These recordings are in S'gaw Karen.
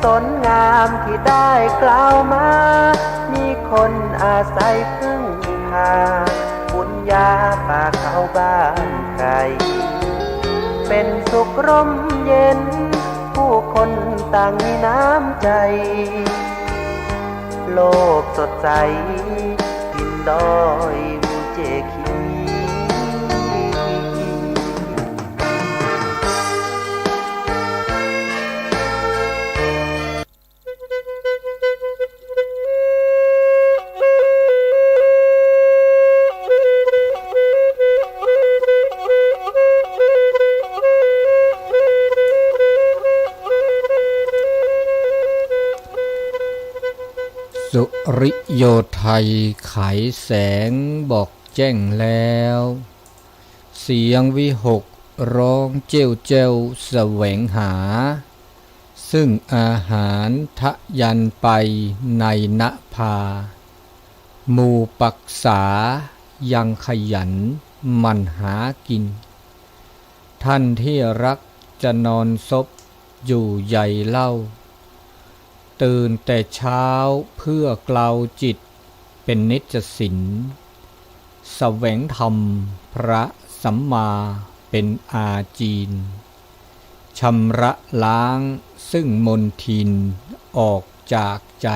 ต้นงามที่ได้กล่าวมา มีคนอาศัยพึ่งพา บุญญาป่าเขาบ้านไกล เป็นสุขร่มเย็น ผู้คนต่างมีน้ำใจ โลกสดใส กินดอยมูเจคี สุริโยไทย ไขแสง บอกแจ้งแล้ว เสียงวิหคร้องเจ้วเจ้วแสวงหา ซึ่งอาหารทะยันไปในนภา หมู่ปักษายังขยันหมั่นหากิน ท่านที่รักจะนอนซบอยู่ใยเล่า ตื่นแต่เช้าเพื่อเกลาจิตเป็นนิจสิน แสวงธรรมพระสัมมาเป็นอาจีน ชำระล้างซึ่งมลทินออกจากใจ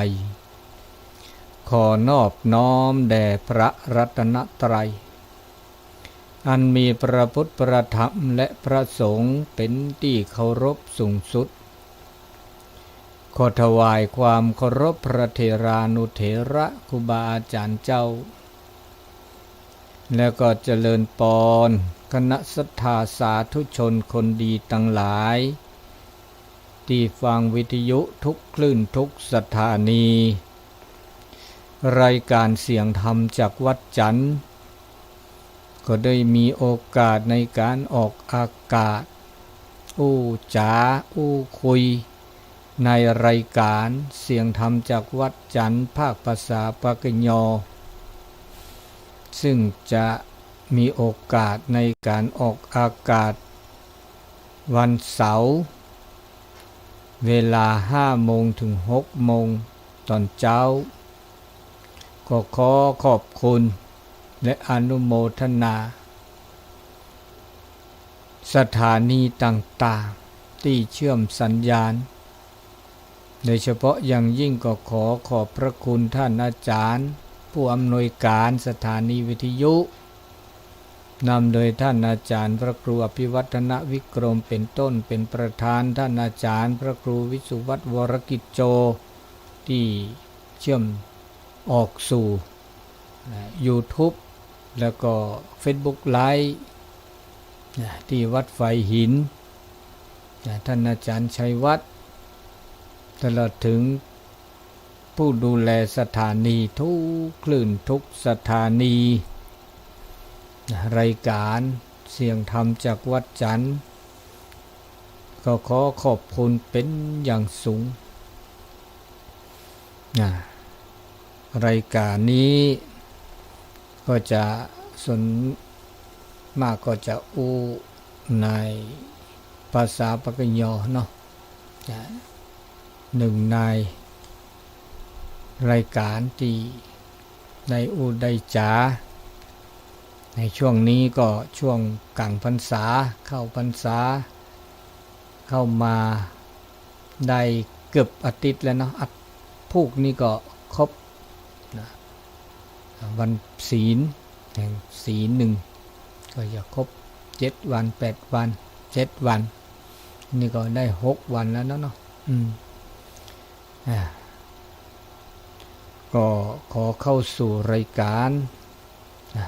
ขอนอบน้อมแด่พระรัตนตรัย อันมีพระพุทธ พระธรรม และพระสงฆ์เป็นที่เคารพสูงสุด ขอถวายความเคารพพระเถรานุเถระครูบาอาจารย์เจ้า แล้วก็เจริญปอนคณะศรัทธาสาธุชนคนดีทั้งหลาย ที่ฟังวิทยุทุกคลื่นทุกสถานี รายการเสียงธรรมจากวัดจันทร์ ก็ได้มีโอกาสในการออกอากาศ อู้จ๋าอู้คุย ในรายการเสียงธรรมจากวัดจันทร์ภาคภาษาปากยอ ซึ่งจะมีโอกาสในการออกอากาศวันเสาร์ เวลาห้าโมงถึงหกโมงตอนเช้า ก็ขอขอบคุณและอนุโมทนา สถานีต่างๆ ที่เชื่อมสัญญาณ โดยเฉพาะอย่างยิ่งก็ขอขอบพระคุณท่านอาจารย์ ผู้อำนวยการสถานีวิทยุ นำโดยท่านอาจารย์พระครูอภิวัฒนวิกรมเป็นต้น เป็นประธาน ท่านอาจารย์พระครูวิสุวัฒน์ วรกิจโจ ที่เชื่อมออกสู่ YouTube แล้วก็ Facebook Live นะ ที่วัดไฟหิน นะ ท่านอาจารย์ชัยวัฒน์ ตลอดถึงผู้ดูแลสถานีทุกคลื่นทุกสถานี นะ รายการเสียงธรรมจากวัดจันทร์ ก็ขอขอบคุณเป็นอย่างสูง นะ รายการนี้ก็จะส่วนมากก็จะอู้ในภาษาปากยอเนาะ นะ หนึ่งในรายการที่ได้อู้ได้จ๋า ในช่วงนี้ก็ช่วงกลางพรรษา เข้าพรรษา เข้ามาได้เกือบอาทิตย์แล้วเนาะ อาทิตย์ พูกนี้ก็ครบ นะ วันศีล แห่งศีลหนึ่ง ก็จะครบเจ็ดวัน แปดวัน เจ็ดวัน นี่ก็ได้หกวันแล้วเนาะ อืม อ่า ก็ขอเข้าสู่รายการ นะ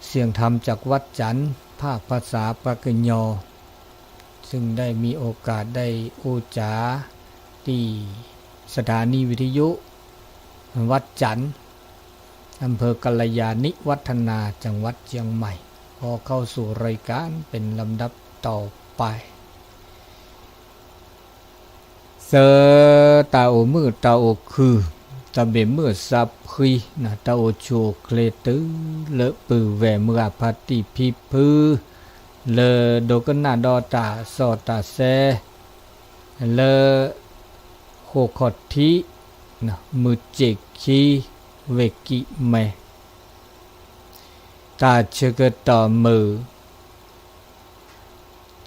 เสียงธรรมจากวัดจันทร์ ภาคภาษาปากยอ ซึ่งได้มีโอกาสได้อู้จ๋าที่สถานีวิทยุวัดจันทร์ อำเภอกัลยาณิวัฒนา จังหวัดเชียงใหม่ ขอเข้าสู่รายการเป็นลำดับต่อไป သၢ တၢ်အိၣ်မုာ်တၢ်အိၣ်ခုၣ် တၢ်ဘၣ်မုာ်သးဖှံ တၢ်အိၣ်ဆူၣ်အိၣ်ချ့တုၤလၢပုၢ်ဝဲၢ်မုၢ်အဖါတံၢ်ဖံဖု လၢဒိကနၣ်ဒီးတၢ်စီတၢ်ဆှံ လၢ ဃိးခီၣ်ထံး မုၢ်စ့ၣ်ခံ ဝ့ၢ်ကံးမဲ, တၢ်ဆၢကတီၢ်မုၢ်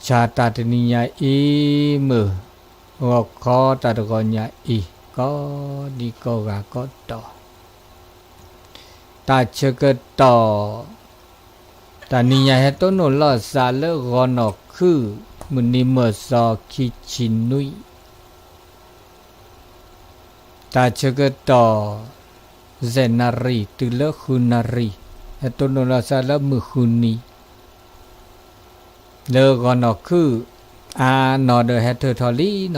ဆၣ်တၢ်တနံၤညါအံၤ မုၢ်ဂီၤခီတၢ်တဂီၤညါအံၤ ကိးဒံကိးဂၤကိးတီၤ, တၢ်ဆၢကတီၢ် တၢ်နံၤညါဟဲတိၢ်နီၣ်လိာ်သးလၢဂီၤနီၢ်ခုၣ် မုၢ်နံၤမုၢ်သီခံဆံနွံ, တၢ်ဆၢကတီၢ် ယဲၢ်နၣ်ရံၣ်တုၤလၢဃုနၣ်ရံၣ်, ဟဲတိၢ်နီၣ်လိာ်သးလၢမုၢ်ဃုနံၤ လၢဂီၤနီၢ်ခုၣ် အါနီၢ်ဒီးဟဲထၢၣ်ထီၣ်လံနီၤ,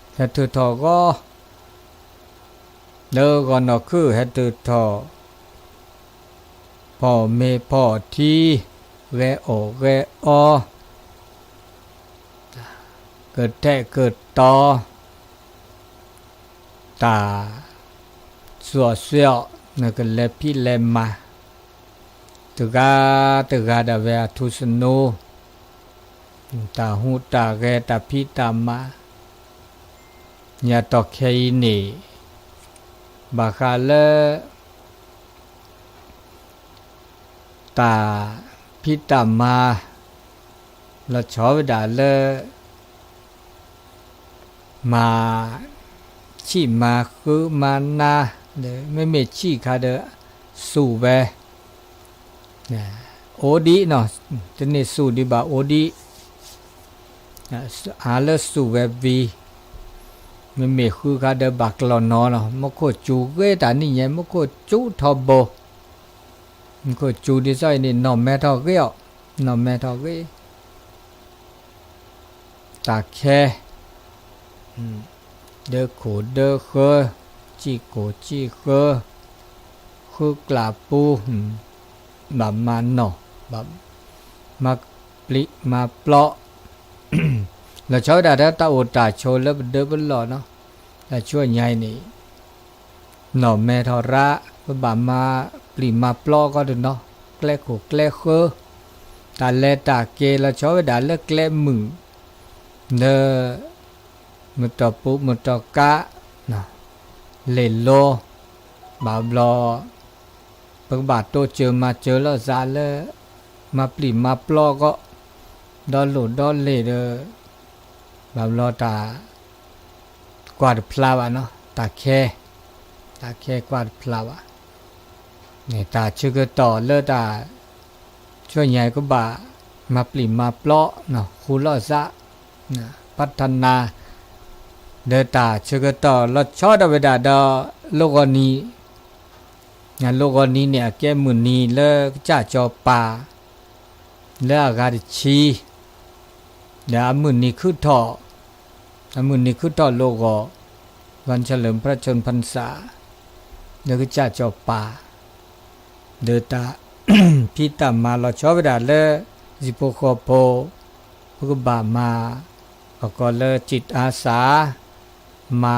ဟဲထၢၣ်ထီၣ်ဂီၤ လၢဂီၤနီၢ်ခုၣ်ဟဲထၢၣ်ထီၣ် ဖီၣ်မ့ၤဖီၣ်ထံ, ဂဲၤအီၣ်ဂဲၤအီ, ကထဲးကတီၤ, တၢ် သူၣ်အီၣ်စွ့အီၣ် နကလဲၤဖံးလဲၤမၤ, တဂၤတဂၤဒၣ်ဝဲအထူသနူ, တၢ်ဟူးတၢ်ဂဲၤတၢ်ဖံးတၢ်မၤ, ညါတီၢ်ခဲအံၤန့ၣ် ဘၣ်ဃးလၢ တၢ်ဖံးတၢ်မၤ လီၤဆီဝဲဒၣ်လၢ မၤ ဆံၣ်မၤဃုမၤနါ, ဒီးမ့မ့ၢ်ဆံၣ်ခါဒီး သူၣ်ဝဲ အိၣ်ဒံးနီၤ, တန့ၢ်သူၣ်ဒံးဘၣ်အိၣ်ဒံး, အါလၢသူၣ်ဝဲဝံၤ, မ့မ့ၢ်ဃုခါဒီးဘၣ်ကျီၢ်နီၤလီၤ, မူခိၣ်စူၤဂ့ၤတၢ်နံၣ်ညါ မူခိၣ်စူၤထီဘိ, မူခိၣ်စူၤဒ်သိးအံၤန့ၣ် နီၢ်မဲထီၣ်ဂ့ၤအီၤ, နီၢ်မဲထီၣ်ဂ့ၤ တၢ်ခဲ ဒၢခိၣ်ဒၢဃၢ, စံၣ်ကိၣ်စံၣ်ဃၢ, ဃုကျးပူ, ဘၣ်မၤနီၢ်, ဘၣ်မၤပျံၤမၤပျီ, လီၤဆီဝဲဒၣ်ဒီးတၢ်အိၣ်တၢ်ဆိးလၢပဒၢပလီၢ်နီၤ, တၢ်ဆူညါအံၤန့ၣ် နီၢ်မဲထီၣ်ရၣ်, ပဘၣ်မၤပျံၤမၤပျီကီးတနီၤ, ကျဲခိၣ်ကျဲဃၢ, တၢ်လဲၤတၢ်က့ၤလီၤဆီဝဲဒၣ်လၢကျဲမုၢ်, လၢ မတီၢ်ပူၤမတီၢ်ကါ, လ့ၣ်လိၤ, ဘၣ်ဘျီ ပကဘၣ်တိစၢၤမၤစၢၤလိာ်သးလၢ မၤပျံၤမၤပျီကီး, ဒီလိၣ်ဒီလ့ၣ်ဒီး ဘၣ်ဘျီတၢ် ကွၢ်တဖျါဘၣ်နီၤ, တၢ်ခဲ, တၢ်ခဲကွၢ်တဖျါဘၣ်, တၢ်ဆၢကတီၢ်လၢတၢ် ဆူညါကဘၣ် မၤပျံၤမၤပျီ, ဃူလိာ်သး, ပထနၢ်, ဒီးတၢ်ဆၢကတီၢ်လီၤဆီဒၣ်ဝဲဒၣ်ဒီး လီဂီၤနံၤ, လီဂီၤနံၤန့ၣ် အကဲမုၢ်နံၤလၢကစၢ်စီၤပၤ လၢအဂၤတဆံ, ဒီးအမုၢ်နံၤခုၣ်ထီၣ်, အမုၢ်နံၤခုၣ်ထီၣ်လီဂီၤ, วันเฉลิมพระชนม์พรรษา လၢကစၢ်စီၤပၤ, ဒီးတၢ်ဖံးတၢ်မၤလီၤဆီဝဲဒၣ်လၢ ဟံၣ်ဖိဃီဖိ, ပကဘၣ်မၤ, ပကိးလၢစံးအါစး, မၤ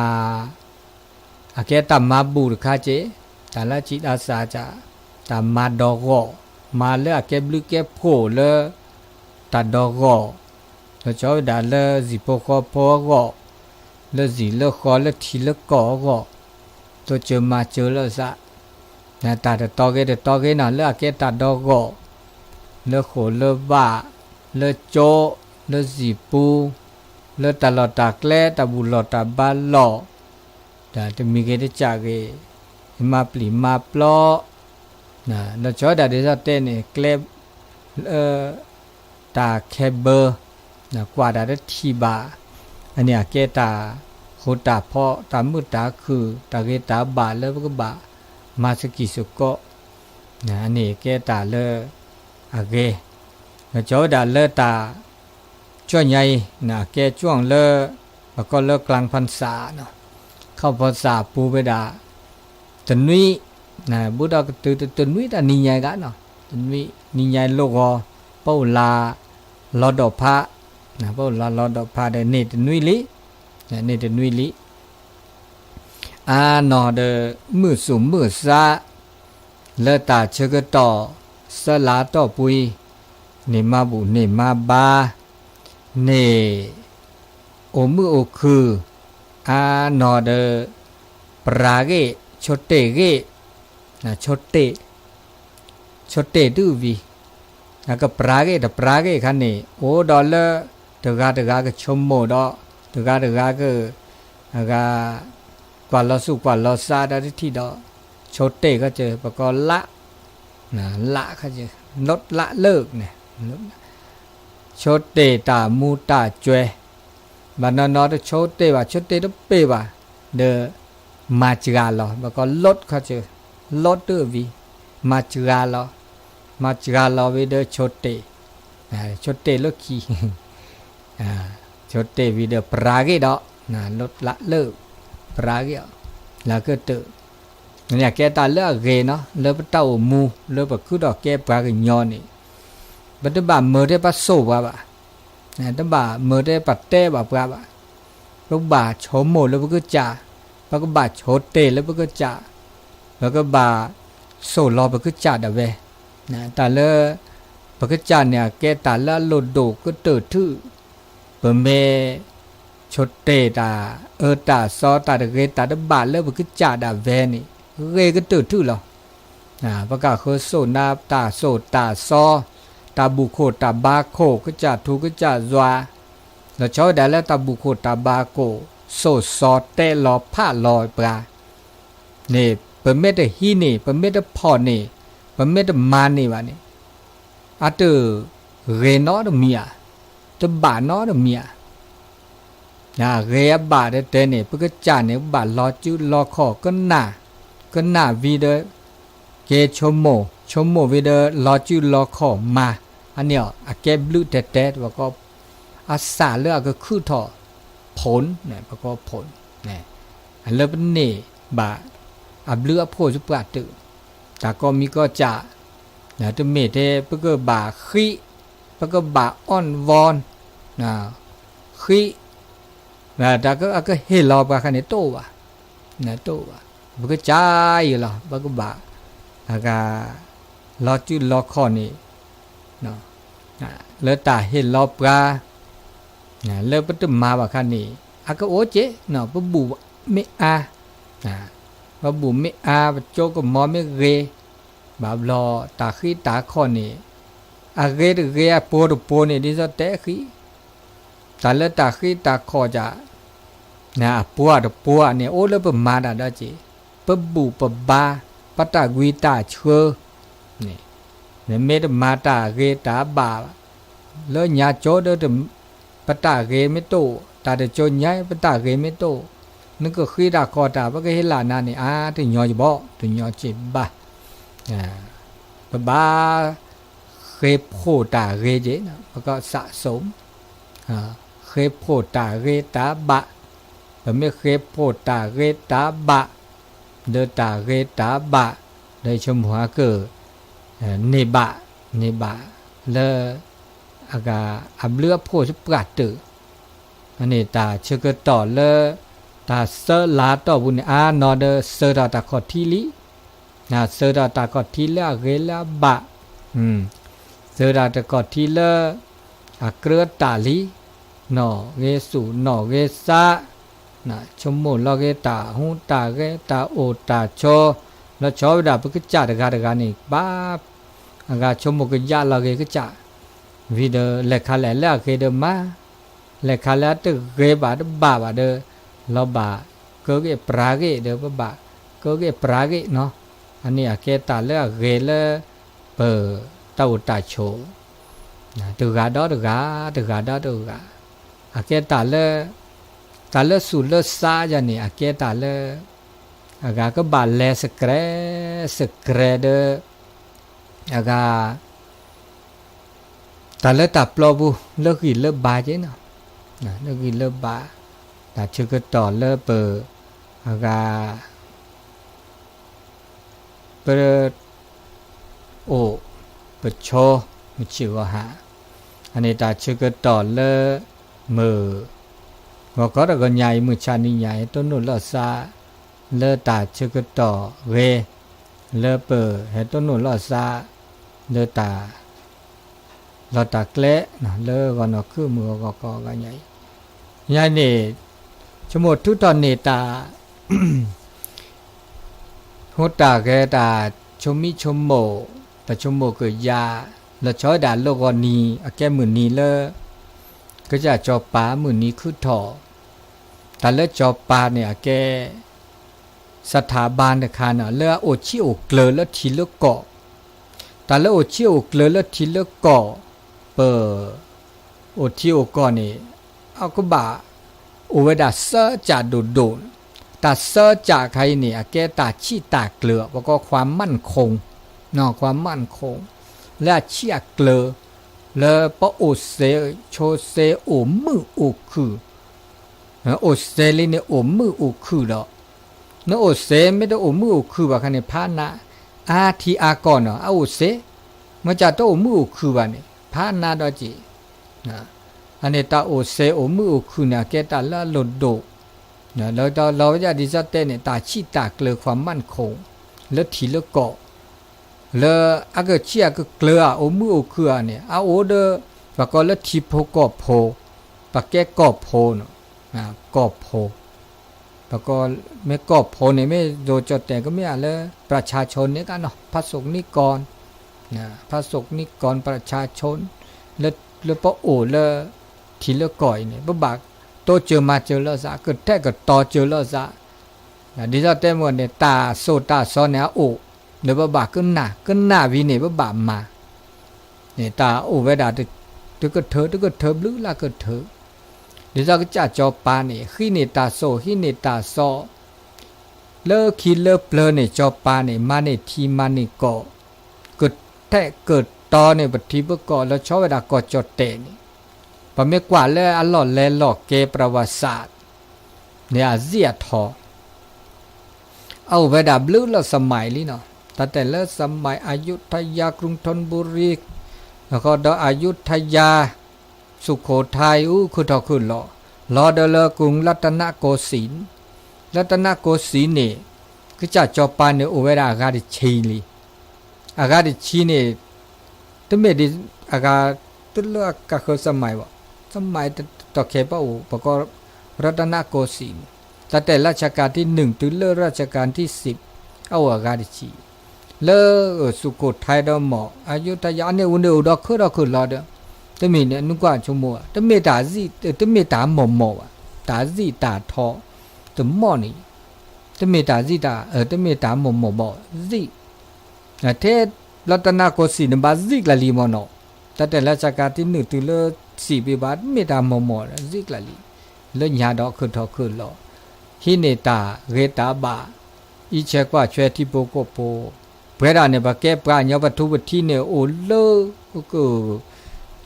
အကဲတၢ်မၤဘူၣ်တခါက့, တၢ်လၢစံးအါစးက, တၢ်မၤဒီးဂီၢ်, မၤလၢအကဲဘျုးကဲဖှိၣ်လၢ တၢ်ဒီးဂီၢ်, လီၤဆီဝဲဒၣ်လၢဟံၣ်ဖိဃီဖိအဂီၢ်, လၢဟံၣ်လၢဃီလၢထံလၢကီၢ်အဂီၢ်, တိစၢၤမၤစၢၤလိာ်သး, တၢ်တတီဂ့ၤတတီဂ့ၤနီၤ လၢအကဲတၢ်ဒီးဂီၢ်, လၢဃိာ်လၢဘၣ်, လၢကၠိ, လၢဟံၣ်ပူၤ, လၢတၢ်လီၢ်တၢ်ကျဲ တၢ်ဘူၣ်လီၢ်တၢ်ဘါလီၢ်, တၢ်တမံၤဂ့ၤတကးဂ့ၤ, မၤပျံၤမၤပျီ, လီၤဆီဝဲဒၣ်ဒ်သိးတဲန့ၣ် ကျဲ လၢ တၢ်ခဲဘၢ, ကွၢ်တၢ်တထံၣ်ဘၣ်, အန့ၣ်အကဲတၢ်ဃူတၢ်ဖိး တၢ်မုာ်တၢ်ခုၣ် တၢ်ဂ့ၤတၢ်ဘၣ်လၢပကဘၣ်မၤသကိးစ့ၢ်ကီး, အန့ၣ်ကဲတၢ်လၢအဂ့ၤ, လီၤဆီဝဲဒၣ်လၢတၢ် ဆူညါအံၤ အကဲကၠီၣ်လၢ ပကိးလၢ ကၠၣ်ဖၣ်စၣ်, ခီၣ်ဖီစၣ်ပူၤဝဲဒၣ် တနွံ, ဘူးဒီးကတုၤတနွံတၢ်နံၤညါဂၤနီၤ, တနွံ နံၤညါလီဂီၤ, ပအိၣ်လၢလီၤဒီးဖး, ပအိၣ်လၢလီၤဒီးဖးဒီးန့ၢ်တနွံလံ, န့ၢ်တနွံလံ, အါနီၢ်ဒီး မုာ်သူၣ်မုာ်သး လၢတၢ်ဆၢကတီၢ် သၢလါတီၢ်ပူၤအံၤ, န့ၢ်မၤဘူၣ်န့ၢ်မၤဘါ, န့ၢ် အိၣ်မုာ်အိၣ်ခုၣ် အါနီၢ်ဒီး ပရၤဂ့ၢ် ဆိတ့ၢ်ဂ့ၢ် ဆိတ့ၢ် ဆိတ့ၢ်ဒုၣ်ဝံၤ အကပရၤဂ့ၢ်တပရၤဂ့ၢ်ခါန့ၣ် အိၣ်ဒီးလၢ တဂၤတဂၤကဆိကမိၣ်ဒီး တဂၤတဂၤက အဂၤ ကွၢ်လီၤဆူၣ်ကွၢ်လီၤဆါဒီးတထံၣ်ဒီး ဆိတ့ၢ်ခါစၢၤ ပကိးလၢ လၢခါစၢၤ လၢလၢၢ်န့ၣ် ဆိတ့ၢ်တၢ်မူတၢ်စဲး ဘၣ်နီၢ်နီၢ်တဆိတ့ၢ်ဘၣ် ဆိတ့ၢ်တပ့ၢ်ဘၣ် ဒီး မၤစှၤလီၤ ပကိးလၢခါစၢၤ လၢတၢ်ဝံၤ မၤစှၤလီၤ မၤစှၤလီၤဝံၤဒီးဆိတ့ၢ် ဆိတ့ၢ်လၢခံ ဆိတ့ၢ်ဝံၤဒီးပရၤဂ့ၢ်ဒီး လၢလၢၢ် ပရၤဂ့ၢ်အီၤ လၢကတၢၢ် န့ၣ်ကဲတၢ်လၢအဂ့ၤနီၤ လၢပတၢ်အိၣ်မူ လၢပခုဒီးကဲပှၤကညီန့ၣ် ပတဘၣ်မၢထဲပစိာ်ပှၤဘၣ် တဘၣ်မၢထဲပတဲဘၣ်ပှၤဘၣ် ပကဘၣ်ဆိကမိၣ်လၢပကစၢ် ပကဘၣ်ဆိတ့ၢ်လၢပကစၢ် ပကဘၣ်စိာ်လီၤပကစၢ်ဒၣ်ဝဲ တၢ်လၢ ပကစၢ်န့ၣ် အကဲတၢ်လၢအလိၣ်ဒိၣ်ကတၢၢ်ထူၣ် ပမ့ၢ် ဆိတ့ၢ်တၢ်အၢတၢ်သီ တၢ်တဂ့ၤတၢ်တဘၣ်လၢပကစၢ်ဒၣ်ဝဲန့ၣ် ဂ့ၤကတၢၢ်ထူၣ်လီၤ. ပကဃုစိာ်နၤတၢ်စိာ်တၢ်စီ တၢ်ဘူၣ်ခိၣ်တၢ်ဘါခိၣ် ကစၢ်ထူကစၢ်ယွၤ လီၤဆီဝဲဒၣ်လၢတၢ်ဘူၣ်ခိၣ်တၢ်ဘါခိၣ် စိာ်စီတဲလီၤဖးလီၤပှၤ န့ၣ် ပမ့ၢ်တဟံးန့ၢ် ပမ့ၢ်တဖီၣ်န့ၢ် ပမ့ၢ်တမၤန့ၢ်ဘၣ်န့ၣ် အတဂ့ၤနီတမံၤဧါ, တဘၣ်နီတမံၤဧါ. ဂ့ၤအဘၣ်တဲတဲန့ၣ် ပကစၢ်န့ၣ် ပဘၣ်လီၤစုလီၤခီၣ် ကနၣ် ကနၣ်ဝံၤဒီး ကဲဆိကမိၣ် ဆိကမိၣ်ဝံၤဒီး လီၤစုလီၤခီၣ်မၤ အန့ၣ်အီၤ အကဲဘျုးတဲတဲ ပက အစၢ်လၢအကခုၣ်ထီၣ် ဖိၣ် ပက ဖိၣ် လၢပန့ၢ်ဘၣ် အဘျုးအဖှိၣ်စပှၢ်တၢၢ် တၢ်ကိးမံၤကိးစၢ် တမ့ၢ်ထဲ ပကဘၣ်ဃံး ပကဘၣ်အီၣ်ဝီ ဃံး တၢ်အကဟ့ၣ်လီၤပှၤခါန့ၣ်တအိၣ်ဘၣ်, တအိၣ်ဘၣ်. ပကစၢ်အံၤလီၤ ပကဘၣ် အဂၤ လီၤစုလီၤခီၣ်န့ၣ် လၢတၢ်ဟ့ၣ်လီၤပှၤ လၢပတမၤဘၣ်ခါန့ၣ် အကအိၣ်က့ၤ ပဘူၣ်မ့ၢ်အါ, ပဘူၣ်မ့ၢ်အါ ပကၠိကမီၤမ့ၢ်ဂ့ၤ, ဘၣ်ဘျီတၢ်ဃံးတၢ်ခီၣ်န့ၣ် အဂ့ၤတဂ့ၤ အပှိၤတပှိၤန့ၣ် ဒ်သိးတဲဃံး တၢ်လၢတၢ်ဃံးတၢ်ခီၣ်စ့ၢ် အပှိၤတပှိၤန့ၣ် အိၣ်လၢပမၤတၢ်ဒီးက့ၤ ပဘူၣ်ပဘါ ပတၢ်ကွံတၢ်ဆှၢ နမ့ၢ်တမၤတၢ်ဂ့ၤတၢ်ဘၣ် လၢညါကၠိဒီး ပတၢ်ဂ့ၤမ့ၢ်တအိၣ် တၢ်တကၠိညါ ပတၢ်ဂ့ၤမ့ၢ်တအိၣ် နကဃံးတၢ်ခီၣ်တၢ် ပကဟ့ၣ်လီၤနၤန့ၣ် အါတညီယဘီ တညီစ့ၢ်ဘၣ်. ပဘၣ် ဃ့ဖှိၣ်တၢ်ဂ့ၤက့ၤ ပကစးစိ ဃ့ဖှိၣ်တၢ်ဂ့ၤတၢ်ဘၣ်, ပမ့ၢ်ဃ့ဖှိၣ်တၢ်ဂ့ၤတၢ်ဘၣ် ဒီးတၢ်ဂ့ၤတၢ်ဘၣ် ဒီးဆိကမိၣ်ဟဲကၢၢ် န့ၢ်ဘၣ် န့ၢ်ဘၣ်လၢ အဂၤအဘျုးအဖှိၣ်စပှၢ်တၢၢ် အန့ၣ်တၢ်ဆၢကတီၢ်လၢ တၢ်ဆၢလါတီၢ်ပူၤန့ၣ် အါနီၢ်ဒီးစၢၤထီၣ်တၢ်ခီၣ်ထံးလံ, စၢၤထီၣ်တၢ်ခီၣ်ထံးလၢအဂ့ၤလၢအဘၣ်, စၢၤထီၣ်တၢ်ခီၣ်ထံးလၢ အကြၢးအတၢ်လံ, နီၣ်ဂ့ၤသူၣ်နီၣ်ဂ့ၤသး, ဆိကမိၣ်လီၤဂ့ၤတၢ်ဟူးတၢ်ဂဲၤ တၢ်အိၣ်တၢ်ဆိး, လီၤဆီဝဲဒၣ်ပကစၢ်တဂၤတဂၤန့ၣ် ဘၣ် အဂၤဆိကမိၣ်ကယၢ်လီၤဂ့ၤကစၢ်, ဝံၤဒီးလဲၤခါလဲၣ်လၢအဂ့ၤဒီးမၤ လဲၤခါလၢအတဂ့ၤဘၣ်တဘၣ်ဘၣ်ဒီး လီၤဘၣ်ကၢဂ့ၢ်ပြၤဂ့ၢ်ဒီး ပဘၣ်ကၢဂ့ၢ်ပြၤဂ့ၢ်နီၤ, အန့ၣ်အကဲတၢ်လၢအဂ့ၤလၢ ပတၢ်အိၣ်တၢ်ဆိး တဂၤဒီးတဂၤ တဂၤဒီးတဂၤ, အကဲတၢ်လၢ တၢ်လၢသူၣ်လၢသးယၤန့ၣ် အကဲတၢ်လၢ အဂၤကဘၣ်လဲၤစကြဲး စကြဲးဒီး အဂၤ တၢ်လၢတၢ်ပျီပူၤ လၢဂံၢ်လၢဘါက့ၤနီၤ, လၢဂံၢ်လၢဘါ, တၢ်ဆၢကတီၢ်လၢပ အဂၤ ပ အိၣ် ပဆိ မုၢ်ဆ့ၣ်ဂီၤဟါ, အန့ၣ်တၢ်ဆၢကတီၢ်လၢ မုၢ် ဂီၤခီတဂီၤညါအံၤ မုၢ်ဆါနံၤညါအံၤ တိၢ်နီၣ်လိာ်သး လၢတၢ်ဆၢကတီၢ်ဂ့ၤ လၢပဟဲတိၢ်နီၣ်လိာ်သး လၢတၢ် လီၢ်တၢ်ကျဲ လၢဂီၤနီၢ်ခုၣ်မုၢ်ဂီၤဂီၤခီဂီၤညါအံၤ ညါန့ၣ် ဆိကမိၣ်ထုးထီၣ်န့ၢ်တၢ် ဟိတၢ်ဂဲၤတၢ်ဆိမိၣ်ဆိကမိၣ်, တၢ်ဆိကမိၣ်ကယၤ, လီၤဆီဝဲဒၣ်လၢဂီၤနံၤ အကဲမုၢ်နံၤလၢ ကစၢ်စီၤပၤမုၢ်နံၤခုထီၣ်, တၢ်လၢစီၤပၤန့ၣ်အကဲ စထၣ်ဘါတခါန့ၣ် လၢအအိၣ်ဆံးအိၣ်ကျၢၤလၢထံးလၢကီၢ်, တၢ်လၢအိၣ်ဆံးအိၣ်ကျၢၤလၢထံးလၢကီၢ်, ပ အိၣ်ထံးအိၣ်ကီၢ်န့ၣ် အကဘၣ်အိၣ်ဝဲဒၣ်စၢကၠးဒိၣ်ဒိၣ်, တၢ်စၢကၠးခါအံၤန့ၣ် အကဲတၢ်ဆံးတၢ်ကျၢၤ ပကိး ความมั่นคง, ความมั่นคง, လၢအဆံးအကျၢၤ, လၢပအိၣ်စဲးဆိးစဲးအိၣ်မုာ်အိၣ်ခုၣ်, အိၣ်စဲးလံန့ၣ်အိၣ်မုာ်အိၣ်ခုၣ်ဒီး နအိၣ်စဲး မ့ၢ်တအိၣ်မုာ်အိၣ်ခုၣ်ဘၣ်ခါန့ၣ် ဖးနး, အါထံအါကီၢ်နီၤ အအိၣ်စဲး, မ့ၢ်ကၠးတအိၣ်မုာ်အိၣ်ခုၣ်ဘၣ်န့ၣ် ဖးနးဒီးက့ၤ, အန့ၣ်တၢ်အိၣ်စဲးအိၣ်မုာ်အိၣ်ခုၣ်န့ၣ် အကဲတၢ်လၢအလိၣ်ဒိၣ်, လီၤဝဲဒၣ်ဒ်သိးတဲန့ၣ် တၢ်ဆံးတၢ်ကျၢၤ ความมั่นคง လၢထံးလၢကီၢ် လၢအကဆံးအကကျၢၤဧါ အိၣ်မုာ်အိၣ်ခုၣ်ဧါန့ၣ် အအိၣ်ဒီး ပှၤကိးလၢထံဖိကီၢ်ဖိ, ပကဲကီၢ်ဖိနီၤ, ကီၢ်ဖိ, ပကိး မ့ၢ်ကီၢ်ဖိန့ၣ် မ့ၢ်ယိၤကၠီၣ်တဲာ်ကမ့ၢ်ဧါလၢ ประชาชน န့ၣ်ကနီၤ พระสงฆ์นิกร, พระสงฆ์นิกร ประชาชน လၢပအိၣ်လၢ ထံးလၢကီၢ်အံၤန့ၣ် ပဘၣ်တိစၢၤမၤစၢၤလိာ်သး ကထဲးကတီၤစၢၤလိာ်သး ဒ်သိးတဲမ့ၢ်န့ၣ် တၢ်စိၢ်တၢ်စီန့ၣ်အအိၣ် ဒီးပဘၣ်ကနၣ် ကနၣ်ဝံၤန့ၣ် ပဘၣ်မၤ, န့ၣ်တၢ်အိၣ်ဝဲဒၣ် တကထၢ တကထၢဘျုးလၢကထၢ, ဒ်သိးကစၢ်စီၤပၤန့ၣ် ဟံးန့ၢ်တၢ်စိၢ် ဟံးန့ၢ်တၢ်စီ လၢခံလၢပျၢၤန့ၣ် စီၤပၤန့ၣ် မၤန့ၢ်ထံမၤန့ၢ်ကီၢ်, ကထဲးကတီၤန့ၢ်ပထံပကီၢ် လီၤဆီဝဲဒၣ်ကီၢ်ကၠီၣ်တဲာ်န့ၣ်, ပမ့ၢ်ကွၢ်လၢအလီၢ်လဲၤလီၢ်ကဲ ประวัติศาสตร์ န့ၣ်အစံးအထီၣ် အအိၣ်ဝဲဒၣ်ဘျုးလၢ สมัย လံနီၤ, တၢ်တဲလၢ สมัย อยุธยา กรุงธนบุรี အဃိဒီး อยุธยา สุโขทัย အူခုၣ်ထီၣ်ခုၣ်လီၤ, လီၤဒီးလၢ กรุงรัตนโกสินทร์, รัตนโกสินทร์ န့ၣ် ကစၢ်စီၤပၤန့ၣ်အိၣ်ဝဲဒၣ်အဂၤတဆံလံ, အဂၤတဆံန့ၣ် တမ့ၢ်ဒ်အဂၤ တလၢအကဃၢၤ สมัย ဘၣ်, สมัย တတီၢ်ခဲးပအိၣ် ပကိး รัตนโกสินทร์ န့ၣ် တၢ်တဲ รัชกาลที่หนึ่ง တုၤလၢ รัชกาลที่สิบ အအိၣ်အဂၤတဆံ, လၢ สุโขทัย ဒီးမ့ၢ် อยุธยา အန့ၣ်အိၣ်န့ၣ်အိၣ်ဒီးခုၣ်ထီၣ်ခုၣ်လီၤဒီး တမ့ၢ်န့ၣ် နကွၢ်ဆိကမိၣ် တမ့ၢ်တၢ် တမ့ၢ်တၢ်မီၢ်မီၢ်ဘၣ်, တၢ်စံးတၢ်ထီၣ် တမီၢ်န့ၣ် တမ့ၢ်တၢ်စံးတၢ် တမ့ၢ်တၢ်မီၢ်မီၢ်ဘၣ် စံး ထဲ รัตนโกสินทร์ န့ၣ် ဘၣ်စံးကျၢ်လံမ့ၢ်နီၤ, တၢ်တဲ รัชกาลที่หนึ่ง တုၤလၢ สิบ ဘၣ် တမ့ၢ်တၢ်မီၢ်မီၢ် စံးကျၢ်လံ, လၢညါဒီးခုၣ်ထီၣ်ခုၣ်လီၤ, ဟံးန့ၢ်တၢ်ဂ့ၤတၢ်ဘၣ်, အံးဆဲးကွၢ်ဆဲးထံဖိကီၢ်ဖိ, ပဝဲဒၣ်န့ၣ် ပကဲပှၤကညီပထူပထံန့ၣ် အိၣ်လၢ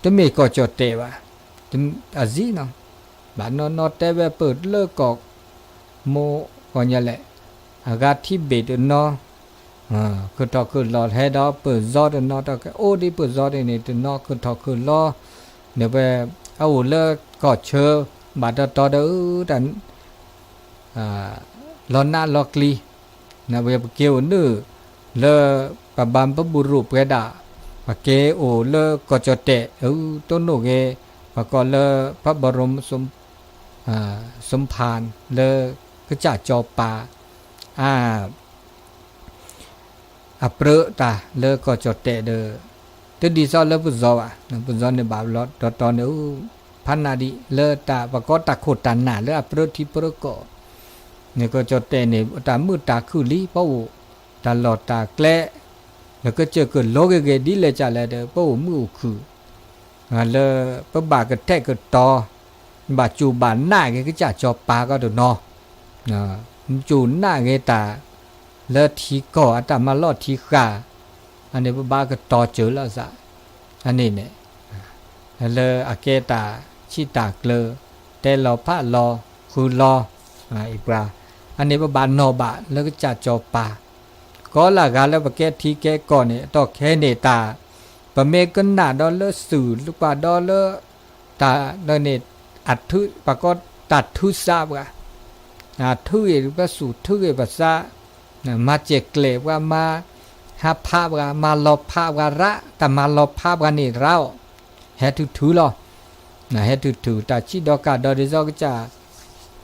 တမ့ၢ်ကီၢ်ကၠီၣ်တဲာ်ဘၣ်, အစံးနီၤ, ဘၣ်နီၢ်နီၢ်တဲဝဲပၢၢ်လၢကီၢ် မိၢ်ကီၢ်ညီလဲၣ်, အဂၤထံဘ့ၣ်တနီၤ, ခုၣ်ထီၣ်ခုၣ်လီၤဟဲဒီးပၢၢ်စီတနီၤ တၢ်ကအိၣ်ဒ်ပၢၢ်စီဒ်န့ၣ်တနီၤ ခုၣ်ထီၣ်ခုၣ်လီၤ, န့ၣ်ဝဲ အအိၣ်လၢကီၢ်ဆၢ ဘၣ်တီတီဒီး တၢ် လီၤနးလီၤကျံၤ, ဝဲပက့ၤအိၣ်နုာ်လၢ ပဘၣ်ပဘူၣ်ရိၣ်ပှဲၤဒၣ်, ပက့ၤအိၣ်လၢကီၢ်ကၠီၣ်တဲာ် အတိၢ်နီၣ်ဂ့ၤ, ပကိးလၢ พระบรมสม สมภาร လၢကစၢ်စီၤပၤ အ အပြၢတၢ်လၢကီၢ်ကၠီၣ်တဲာ်ဒီး တဒ်သိးလၢပစီၤဘၣ်, ပစီၤန့ၣ်ဘၣ်လီၤတီတီန့ၣ် ဖးနးဒံးလၢတၢ် ပကိးတၢ်ခိၣ်တၢ်နၢ်လၢအပြၢထံပြၢကီၢ်, န့ၣ်ကီၢ်ကၠီၣ်တဲာ်န့ၣ် တၢ်မုာ်တၢ်ခုၣ်လံ ပအိၣ်တၢ်လီၢ်တၢ်ကျဲ လၢကစၢၢ်ကလိၤဂ့ၤဂ့ၤဒ်လဲၣ်ကလဲၣ်ဒီး ပအိၣ်မုာ်အိၣ်ခုၣ် လၢပဘၣ်ကထဲးကတီၤ, ဘၣ်စူၢ်ဘၣ်နာ်က့ၤကစၢ်စီၤပၤကီးတနီၤ, စူၢ်နာ်က့ၤတၢ် လၢထံကီၢ်အတၢ်မၤလီၢ်ထံဃာ်, အန့ၣ်ပဘၣ်ကတီၤစၢၤလိာ်သး, အန့ၣ်န့ၣ် လၢအကဲတၢ်ဆံးတၢ်ကျၢၤ, တဲလီၤဖးလီၤဃုလီၤ, အံၤပှၤ, အန့ၣ်ပဘၣ်နီၣ်ဘၣ်လၢကစၢ်စီၤပၤ, ကိးလၢဂၤလၢပကဲထံကဲကီၢ်န့ၣ် အတီၢ်ခဲန့ၣ်တၢ်, ပမ့ၢ်ကနၣ်ဒီးလၢစုၣ် လၢပှၤဒီးလၢ တၢ်လၢန့ၣ် အထု ပှၤကိးတၢ်ထုစးပှၤ, ထုဂ့ၤပစူၢ် ထုဂ့ၤပစး, မၤစဲးကျဲးပှၤ မၤဟးဖးပှၤ မၤလီၤဖးပှၤရၣ်, တၢ်မၤလီၤဖးပှၤန့ၣ်ရၣ်အီၤ, ဟဲထုထုလီၤ. ဟဲတုၤတုၤ တၢ်စံၣ်ဒီးကးဒီးဒ်သိးကစၢ်,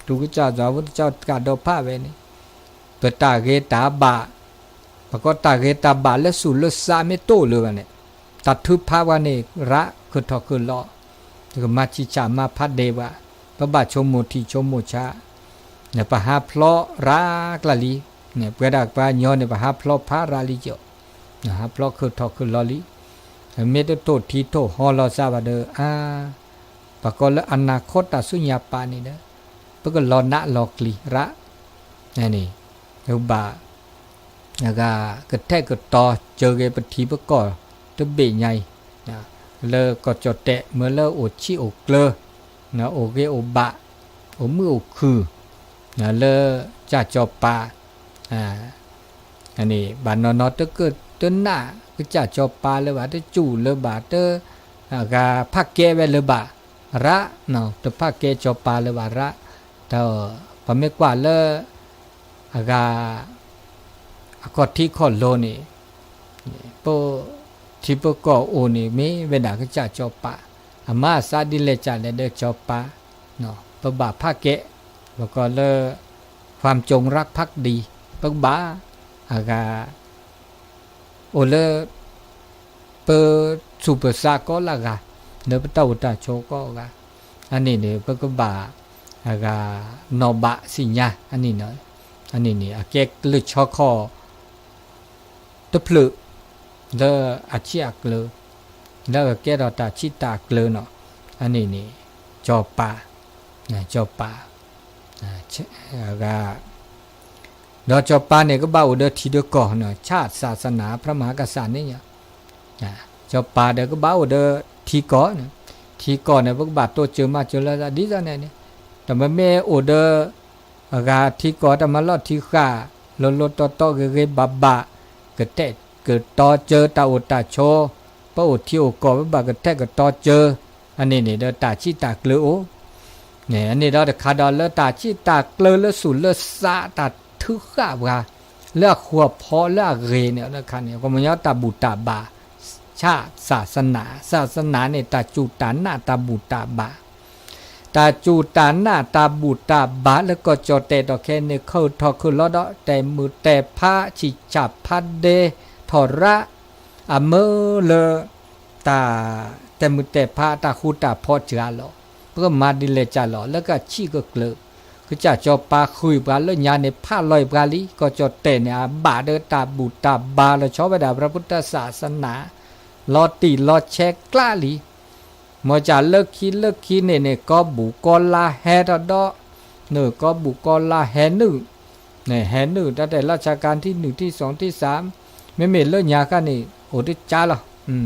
တုၤကစၢ်ယွၤဖိတကးဒီးဖးဝဲန့ၣ်, ပတၢ်ဂ့ၤတၢ်ဘၣ်, ပကိးတၢ်ဂ့ၤတၢ်ဘၣ်လၢစူၣ်လၢစးမ့ၢ်တအိၣ်လၢၤဘၣ်န့ၣ်, တၢ်ထုကဖၣ်ပှၤန့ၣ် ရးခုၣ်ထီၣ်ခုၣ်လီၤ, ကမၤဆံးဆးမၤဖးဒဲးပှၤ, ပဘၣ်ဆိကမိၣ်ထံဆိကမိၣ်ဆး, ပဟးဖျီရးကျါလံ, ပှၤဒၣ်ပှၤညီန့ၣ် ပဟးဖျီဖးရးလံကီး, ဟးဖျီခုၣ်ထီၣ်ခုၣ်လီၤလံ, မ့ၢ်တထိၣ်ထံထိၣ်ဟီလီၤစးဘၣ်ဒီး အါ, ပှၤကိးလၢအနၤခိတၢ်ဆူညါပာ်န့ၣ်ဒီး ပကလီၤနးလီၤကျံၤရး, န့ၣ်, ပဘၣ် အဂၤကထဲးကတီၤစၢၤဂ့ၤပထံပကီၢ်တဘ့ၣ်ညါအံၤ, လၢကီၢ်ကၠီၣ်တဲာ်မ့ၢ်လၢအိၣ်ဆံၣ်အိၣ်ကျၢၤ, အိၣ်ဂ့ၤအိၣ်ဘၣ်, အိၣ်မုာ်အိၣ်ခုၣ်, လၢကစၢ်စီၤပၤ န့ၣ် ဘၣ်နီၢ်နီၢ်တကၢၢ်တနၢ်ကစၢ်စီၤပၤလၢၤဘၣ်, တစူၣ်လၢၤဘၣ်, တ အဂၤဖးကဲဝဲလၢၤဘၣ်ရး, တဖးကဲစီၤပၤလၢၤဘၣ်ရး, ဒီးပမ့ၢ်ကွၢ်လၢ အဂၤ အခီၣ်ထံးခီၣ်လိၤန့ၣ်, ပ ထံပကီၢ်အိၣ်န့ၣ် မ့ၢ်ဝဲဒၣ်ကစၢ်စီၤပၤ, အမၤအသးဒ်လဲၣ်ကလဲၣ်ဒီးစီၤပၤ, ပဘၣ်ဖးကဲ, ပကိးလၢ ความจงรักภักดี, ပကဘၣ် အဂၤ အိၣ်လၢ ပသူၣ်ပသးကိးလၢအဂၤ, လၢပတၢ်အိၣ်တၢ်ဆိးကိးအဂၤ, အန့ၣ်န့ၣ် ပကဘၣ် အဂၤ နီၢ်ဘၣ်သ့ၣ်ညါ, အန့ၣ်န့ၣ် အကဲလၢာ်ဆီခီၣ် တဖျၢၣ် လၢအဆံၣ်အကျၢၤ, လၢအကဲထီၣ်တၢ်ဆံၣ်တၢ်ကျၢၤနီၤ, အန့ၣ်န့ၣ် စီၤပၤ, စီၤပၤ ဒီးစီၤပၤန့ၣ် ကဘၣ်အိၣ်ဒီးထံဒီးကီၢ်, ชาติ ศาสนา พระมหากษัตริย์ န့ၣ်, စီၤပၤဒီးကဘၣ်အိၣ်ဒီးထံကီၢ်, ထံကီၢ်န့ၣ် ပကဘၣ်တိစၢၤမၤစၢၤလၢဒ်သိးန့ၣ်န့ၣ်, တမ့မ့ၢ်အိၣ်ဒီး အဂၤထံကီၢ်တၢ်မၤလီၢ်ထံဃာ် လိၤလိၤတီတီဂ့ၤဂ့ၤဘၣ်ဘၣ်, ကထဲးကတီၤစၢၤတၢ်အိၣ်တၢ်ဆိး, ပအိၣ်ထံအိၣ်ကီၢ် ပဘၣ်ကထဲးကတီၤစၢၤ, အန့ၣ်န့ၣ်ဒီးတၢ်ဆံၣ်တၢ်ကျၢၤအိၣ်, အန့ၣ်ဒီးတခါဒီးလၢတၢ်ဆံၣ်တၢ်ကျၢၤလၢစူၣ်လၢစးတၢ်ထုးဃာ်ပှၤ, လၢအဃူအဖိးလၢအဂ့ၤန့ၣ်, ခါန့ၣ် ကမညီတၢ်ဘူၣ်တၢ်ဘါ, ဆၣ် ศาสนา, ศาสนา န့ၣ် တၢ်စူၢ်တၢ်နာ်တၢ်ဘူၣ်တၢ်ဘါ တၢ်စူၢ်တၢ်နာ်တၢ်ဘူၣ်တၢ်ဘါလၢကီၢ်ကၠီၣ်တဲာ်ဒီးခဲအံၤန့ၣ် ခုၣ်ထီၣ်ခုၣ်လီၤဒီး တဲာ်မုာ်တဲာ်ဖး ဆံၣ်ဆၣ်ဖးဒဲ ထီၣ်ရး, အမၢလၢ တၢ်တဲာ်မုာ်တဲာ်ဖးတၢ်ဃူတၢ်ဖိးစှၤလီၤ. ပကမၤဒ်လဲၣ်ကၢ်လီၤ လၢကဆံၣ်ကကျၢၤ, ကစၢ်စီၤပၤဃုာ်ပှၤလၢညါန့ၣ် ဖးလီၤပှၤလံ, ကီၢ်ကၠီၣ်တဲာ်န့ၣ် အဘၣ်ဒီးတၢ်ဘူၣ်တၢ်ဘါလီၤဆီဝဲဒၣ် พระพุทธศาสนา လီၤတံၢ်လီၤဆဲးကျါလံ. မ့ၢ်ကၢ်လၢခံလၢခံန့ၣ်န့ၣ် ကီၢ်ဘူၣ်ကီၢ်လါဟဲထီၣ်ဒီး, န့ၣ် ကီၢ်ဘူၣ်ကီၢ်လါဟဲနုာ်, န့ၣ် ဟဲနုာ် တၢ်တဲ รัชกาลที่หนึ่ง ที่สอง ที่สาม, မ့မ့ၢ်လၢညါခါန့ၣ် အိၣ်တကၢ်လီၤ,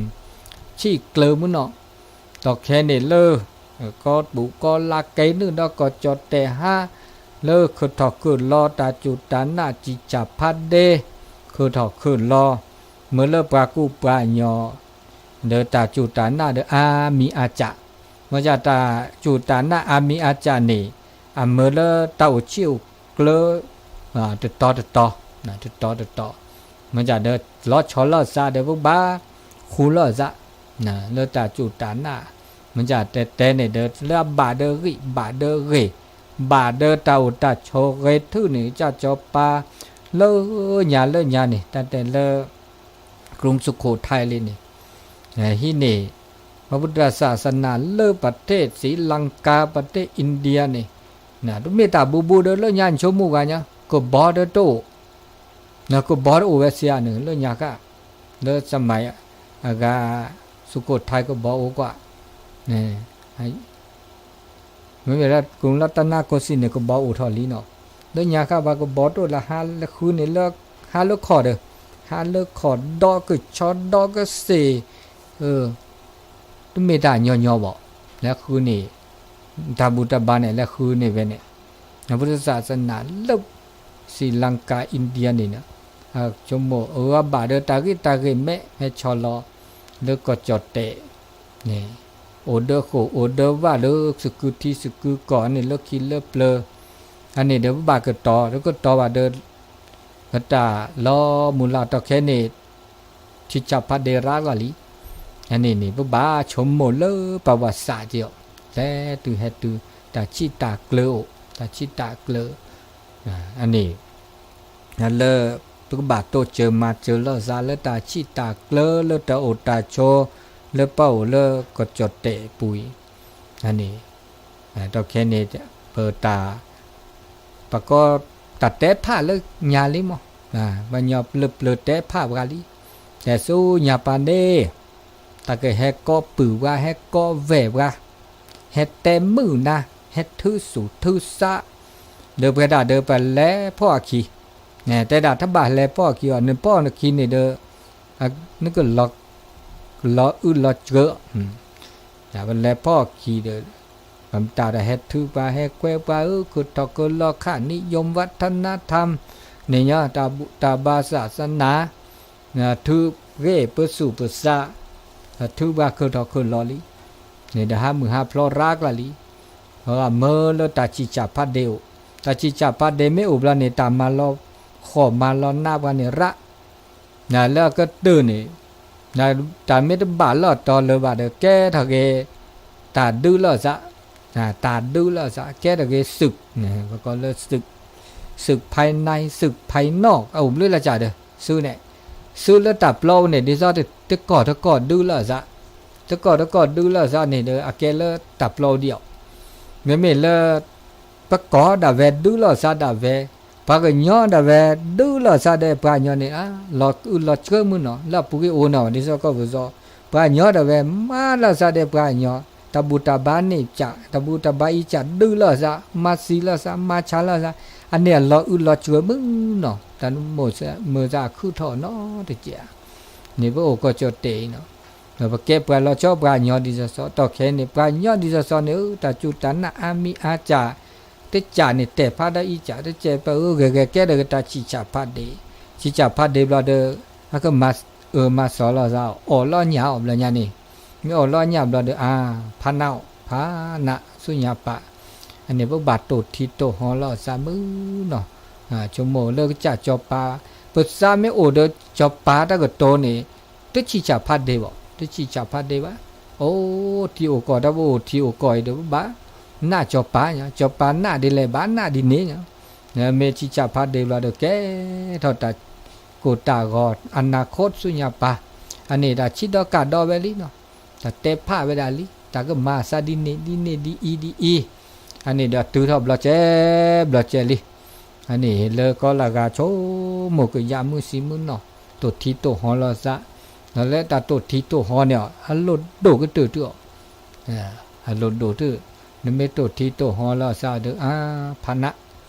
ဆံၣ်ကျၢၤမုၢ်နီၤ, ဒီးခဲန့ၣ်လၢ ကီၢ်ဘူၣ်ကီၢ်လါကဲနုာ်ဒီးကီၢ်ကၠီၣ်တဲာ်ဟါ, လၢခုၣ်ထီၣ်ခုၣ်လီၤ တၢ်စူၢ်တၢ်နာ် ဆံၣ်ဆၣ်ဖးဒဲ, ခုၣ်ထီၣ်ခုၣ်လီၤ, မ့ၢ်လၢပှၤကူပှၤကညီ ဒီးတၢ်စူၢ်တၢ်နာ်ဒီးအါမံၤအါကၢ်, မ့ၢ်ကၢ်တၢ်စူၢ်တၢ်နာ်အါမံၤအါကၢ်န့ၣ် အမၢလၢတၢ်အိၣ်ဆံၣ်အိၣ်ကျၢၤ တတီၤတတီၤ, တတီၤတတီၤ, မ့ၢ်ကၢ်ဒီးလီၤဆီလီၤသးဒီးပဘၣ်ဃူလိာ်သး လၢတၢ်စူၢ်တၢ်နာ်, မ့ၢ်ကၢ်တဲတဲန့ၣ်ဒီး လၢအဘၣ်ဒီးဂံၢ်ဘၣ်ဒီးဂ့ၤ, ဘၣ်ဒီးတၢ်အိၣ်တၢ်ဆိးဂဲၤထုးန့ၣ် ကစၢ်စီၤပၤ လၢညါလၢညါန့ၣ် တၢ်တဲလၢ กรุงสุโขทัยလံန့ၣ်, ဟံးန့ၢ် พระพุทธศาสนา လၢประเทศศรีลังกา ประเทศอินเดียန့ၣ်, တမ့ၢ်တၢ်ဘူးဘူးဒီးလၢညါဆိကမိၣ်ဂၤညါ ကဘီဒီးတအိၣ်, ကဘီတအိၣ်ဝဲစံးဧါန့ၣ် လၢညါဃၣ်, လၢ สมัย အဂၤ สุโขทัย ကဘီအိၣ်ကွၢ် မ့မ့ၢ်လၢ กรุงรัตนโกสินทร์န့ၣ် ကဘီအိၣ်ထီၣ်လံနီၤ, လၢညါဃၣ်ပှၤကဘီတအိၣ်လၢဟါလၢဃုန့ၣ် လၢဟါလၢခီၣ်ဒီး, ဟါလၢခီၣ်ဒီကဆီဒီကစ့ၢ်, တမ့ၢ်တၢ်ညီညီဘၣ်, လၢဃုန့ၣ် တၢ်ဘူၣ်တၢ်ဘါန့ၣ် လၢဃုန့ၣ်ဝဲန့ၣ်, พุทธศาสนา လၢ ศรีลังกา อินเดียန့ၣ်, ဆိကမိၣ်အၢအဘၣ်ဒီးတၢ်ဂ့ၢ်တၢ်ဂ့ၢ်မဲာ်ဟဲဆီလီၤ, လၢကီၢ်ကၠီၣ်တဲာ်န့ၣ်, အိၣ်ဒီးဃိၣ်အိၣ်ဒီးဝၣ်လၢသကုၤထံသကုၤကီၢ်န့ၣ် လၢခံလၢပျၢၤ, အန့ၣ်ဒီးပဘၣ်ကတီၤ တကတီၤဘၣ်ဒီး ပတၢ်လီၤမုၢ်လၢ်တီၢ်ခဲန့ၣ် ဆံၣ်ဆၣ်ဖးဒဲးရးလီၤလံ, အန့ၣ်န့ၣ် ပဘၣ်ဆိကမိၣ်လၢပဝဲစးက့ၤအီၤ ဟဲတုၤဟဲတုၤ တၢ်ဆံၣ်တၢ်ကျၢအိၣ် တၢ်ဆံၣ်တၢ်ကျၢ အန့ၣ် လၢ ပကဘၣ်တိစၢၤမၤစၢၤလိာ်သးလၢတၢ်ဆံၣ်တၢ်ကျၢလၢတၢ်အိၣ်တၢ်ဆိ လၢပအိၣ်လၢကီၢ်ကၠီၣ်တဲၣ်အပူၤအံၤ အန့ၣ် ဒီးခဲန့ၣ် ပတၢ် ပကိး တၢ်တဲဖးလၢညါလံမး, ပှၤကညီပျၢၤပျၢၤတဲဖးပှၤလံ, တဲဆူညါပၤန့ၣ် တၢ်ကဟဲကိးပုၢ်ပှၤ ဟဲကိးဝဲၢ်ပှၤ, ဟဲတဲမုာ်နၤ, ဟဲထုးဆူၣ်ထုးစး, ဒီးပဝဲဒၣ်ဒီးပလဲၤဖီၣ်အခံ, တဲဒၣ်တဘၣ်လဲၤဖီၣ်အခံအီၤ နဖီၣ်နခံန့ၣ်ဒီး နက လီၤအုၣ်လီၤကၢ, ပလဲၤဖီၣ်အခံဒီး ပမတၤဒီးဟဲထုးပှၤ ဟဲကွဲပှၤဧၢ ခုၣ်ထီၣ်ခုၣ်လီၤ ခၣ်နံၣ်ယိၣ် ဝးထနထၢမ် န့ၣ်ညီ တၢ်ဘူၣ်တၢ်ဘါ စၢ်စနၤ ထုးဂ့ၢ်ပဆူၣ်ပစး, ထုးပှၤခုၣ်ထီၣ်ခုၣ်လီၤလံ, န့ၣ်ဒီးဟးမုၢ်ဟးဖျိရၤကျါလံ, မၢလၢတၢ်ဆံၣ်ဆၣ်ဖးဒ့အိၣ်, တၢ်ဆံၣ်ဆၣ်ဖးဒ့မ့ၢ်အိၣ်ဘျီန့ၣ် တၢ်မၤလီၤဃီၣ်မၤလီၤနးပှၤန့ၣ်ရး လၢအကတၢၢ်န့ၣ် တၢ်မ့ၢ်တဘၣ်လီၢ်တီၤလၢၤဘၣ်ဒီး ကဲထီၣ်က့ၤ တၢ်ဒုးလိာ်သး, တၢ်ဒုးလိာ်သး ကဲထီၣ်က့ၤသုး, ပကိးလၢသုး, သုးဖဲနံၤ သုးဖဲနီၣ် အအိၣ်ဘျုးလၢကဒီး သုးန့ၣ်, သုးလၢတၢ်ပျီပူၤန့ၣ် ဒ်သိးတကီၢ်တကီၢ်ဒုးလိာ်သး, တကီၢ်တကီၢ်ဒုးလိာ်သးန့ၣ်ဒီး အကဲလၢတၢ်ပျီပူၤဒံးအီၤ, မ့မ့ၢ်လၢ ပကီၢ်ဒၣ်ဝဲဒုးလိာ်သးဒၣ်ဝဲ, ပှၤကညီဒၣ်ဝဲဒုးလိာ်သးဒီးပှၤကညီန့ၣ် လီၤအုၣ်လီၤကၢမုၢ်နီၤ လၢအပူၤကွံာ်အိၣ်နီၤ ဒ်သိးကီၢ်ပူၤစီၤ, ပှၤကညီဒၣ်ဝဲမၤလိာ်သးဒီးပှၤကညီ, တၢ်ဘူၣ်တၢ်ဘါန့ၣ်ကး, တၢ်ဘူၣ်တၢ်ဘါအံၤကးဒုးလိာ်သး မၤသံလိာ်သး မၤဆါလိာ်သး, အန့ၣ်အလီၤအုၣ်လီၤကၢမုၢ်နီၤ တၢ်မုာ်သးခုထီၣ်နီတစဲးဧါ, န့ၣ်ပအိၣ်ကီၢ်ကၠီၣ်တဲၣ်အံၤနီၤ ပကဲပှၤလီၤဆီပှၤကညီဒ်သိးသိး တီၢ်ခဲအံၤန့ၣ် ပှၤကညီဒ်သိးသိးန့ၣ် တၢ်စူၢ်တၢ်နာ်အါမံၤအါစှၤ, တစးန့ၣ် တဲာ်ဖးဒၣ်အံၤစး တစဲးပအၢဂဲၤဂဲၤကဲဒီးကတၢ်ဆံၣ်ဆၣ်ဖးဒ့, ဆံၣ်ဆၣ်ဖးဒ့ဘျီဒီး အကမၤအၢမၤသီလိာ်သး အီၣ်လီၤညၣ်အီၤဘျီညါန့ၣ်, မ့ၢ်အီၣ်လီၤညၣ်ဘျီဒီး အါ ဖးနးအီၤ ဖးနးဆူညါပၤ, အန့ၣ်ပဘၣ်တိၢ်ထံတိၢ်ဟီၣ်လိာ်သးမုၢ်နီၤ ဆိကမိၣ်လၢကစၢ်စီၤပၤ, ပသးမ့ၢ်အိၣ်ဒီးစီၤပၤတၢ်ကတိၤန့ၣ် တဆံၣ်ဆၣ်ဖးဒ့ဘၣ်, တဆံၣ်ဆၣ်ဖးဒ့ဘၣ်, အိၣ်ထံအိၣ်ကီၢ် တၢ်ပအိၣ်ထံအိၣ်ကီၢ်အံၤဒီး ပဘၣ်နးစီၤပၤညါ, စီၤပၤနးဒ်လဲၣ် ဘၣ်နးဒ်န့ၣ်ညါ, မ့ၢ်ဆံၣ်ဆၣ်ဖးဒ့ဘျီဒီး ကဲထီၣ်တၢ်ကိၢ်တၢ်ဂီၤ အနၢ်ခိၣ်ဆူညါပၤ, အန့ၣ်တၢ်ဆံးဒီးကးဒီးဝဲလံနီၤ, တၢ်တဲဖးဝဲဒၣ်လံ, တၢ်ကမၤသးဒ်န့ၣ်ဒ်န့ၣ်ဒ်အံၤဒ်အံၤ, အန့ၣ်ဒီးတုၤထီၣ်ဘျီကဲ ဘျီကဲလံ, အန့ၣ်လၢကီၢ်လၢအဂၤဆိကမိၣ်ကယၢ်မုၢ်ဆံးမုၢ်နီၢ်, တိၢ်ထံတိၢ်ဟီၣ်လိာ်သး, ဒီးလၢတၢ်တိၢ်ထံတိၢ်ဟီၣ်န့ၣ် အလိၣ်ဒိၣ်ကတၢၢ်တုၤအီၤ, အလိၣ်ဒိၣ်တုၤ, နမ့ၢ်တိၢ်ထံတိၢ်ဟီၣ်လိာ်သးဒီး အါ ဖးနး,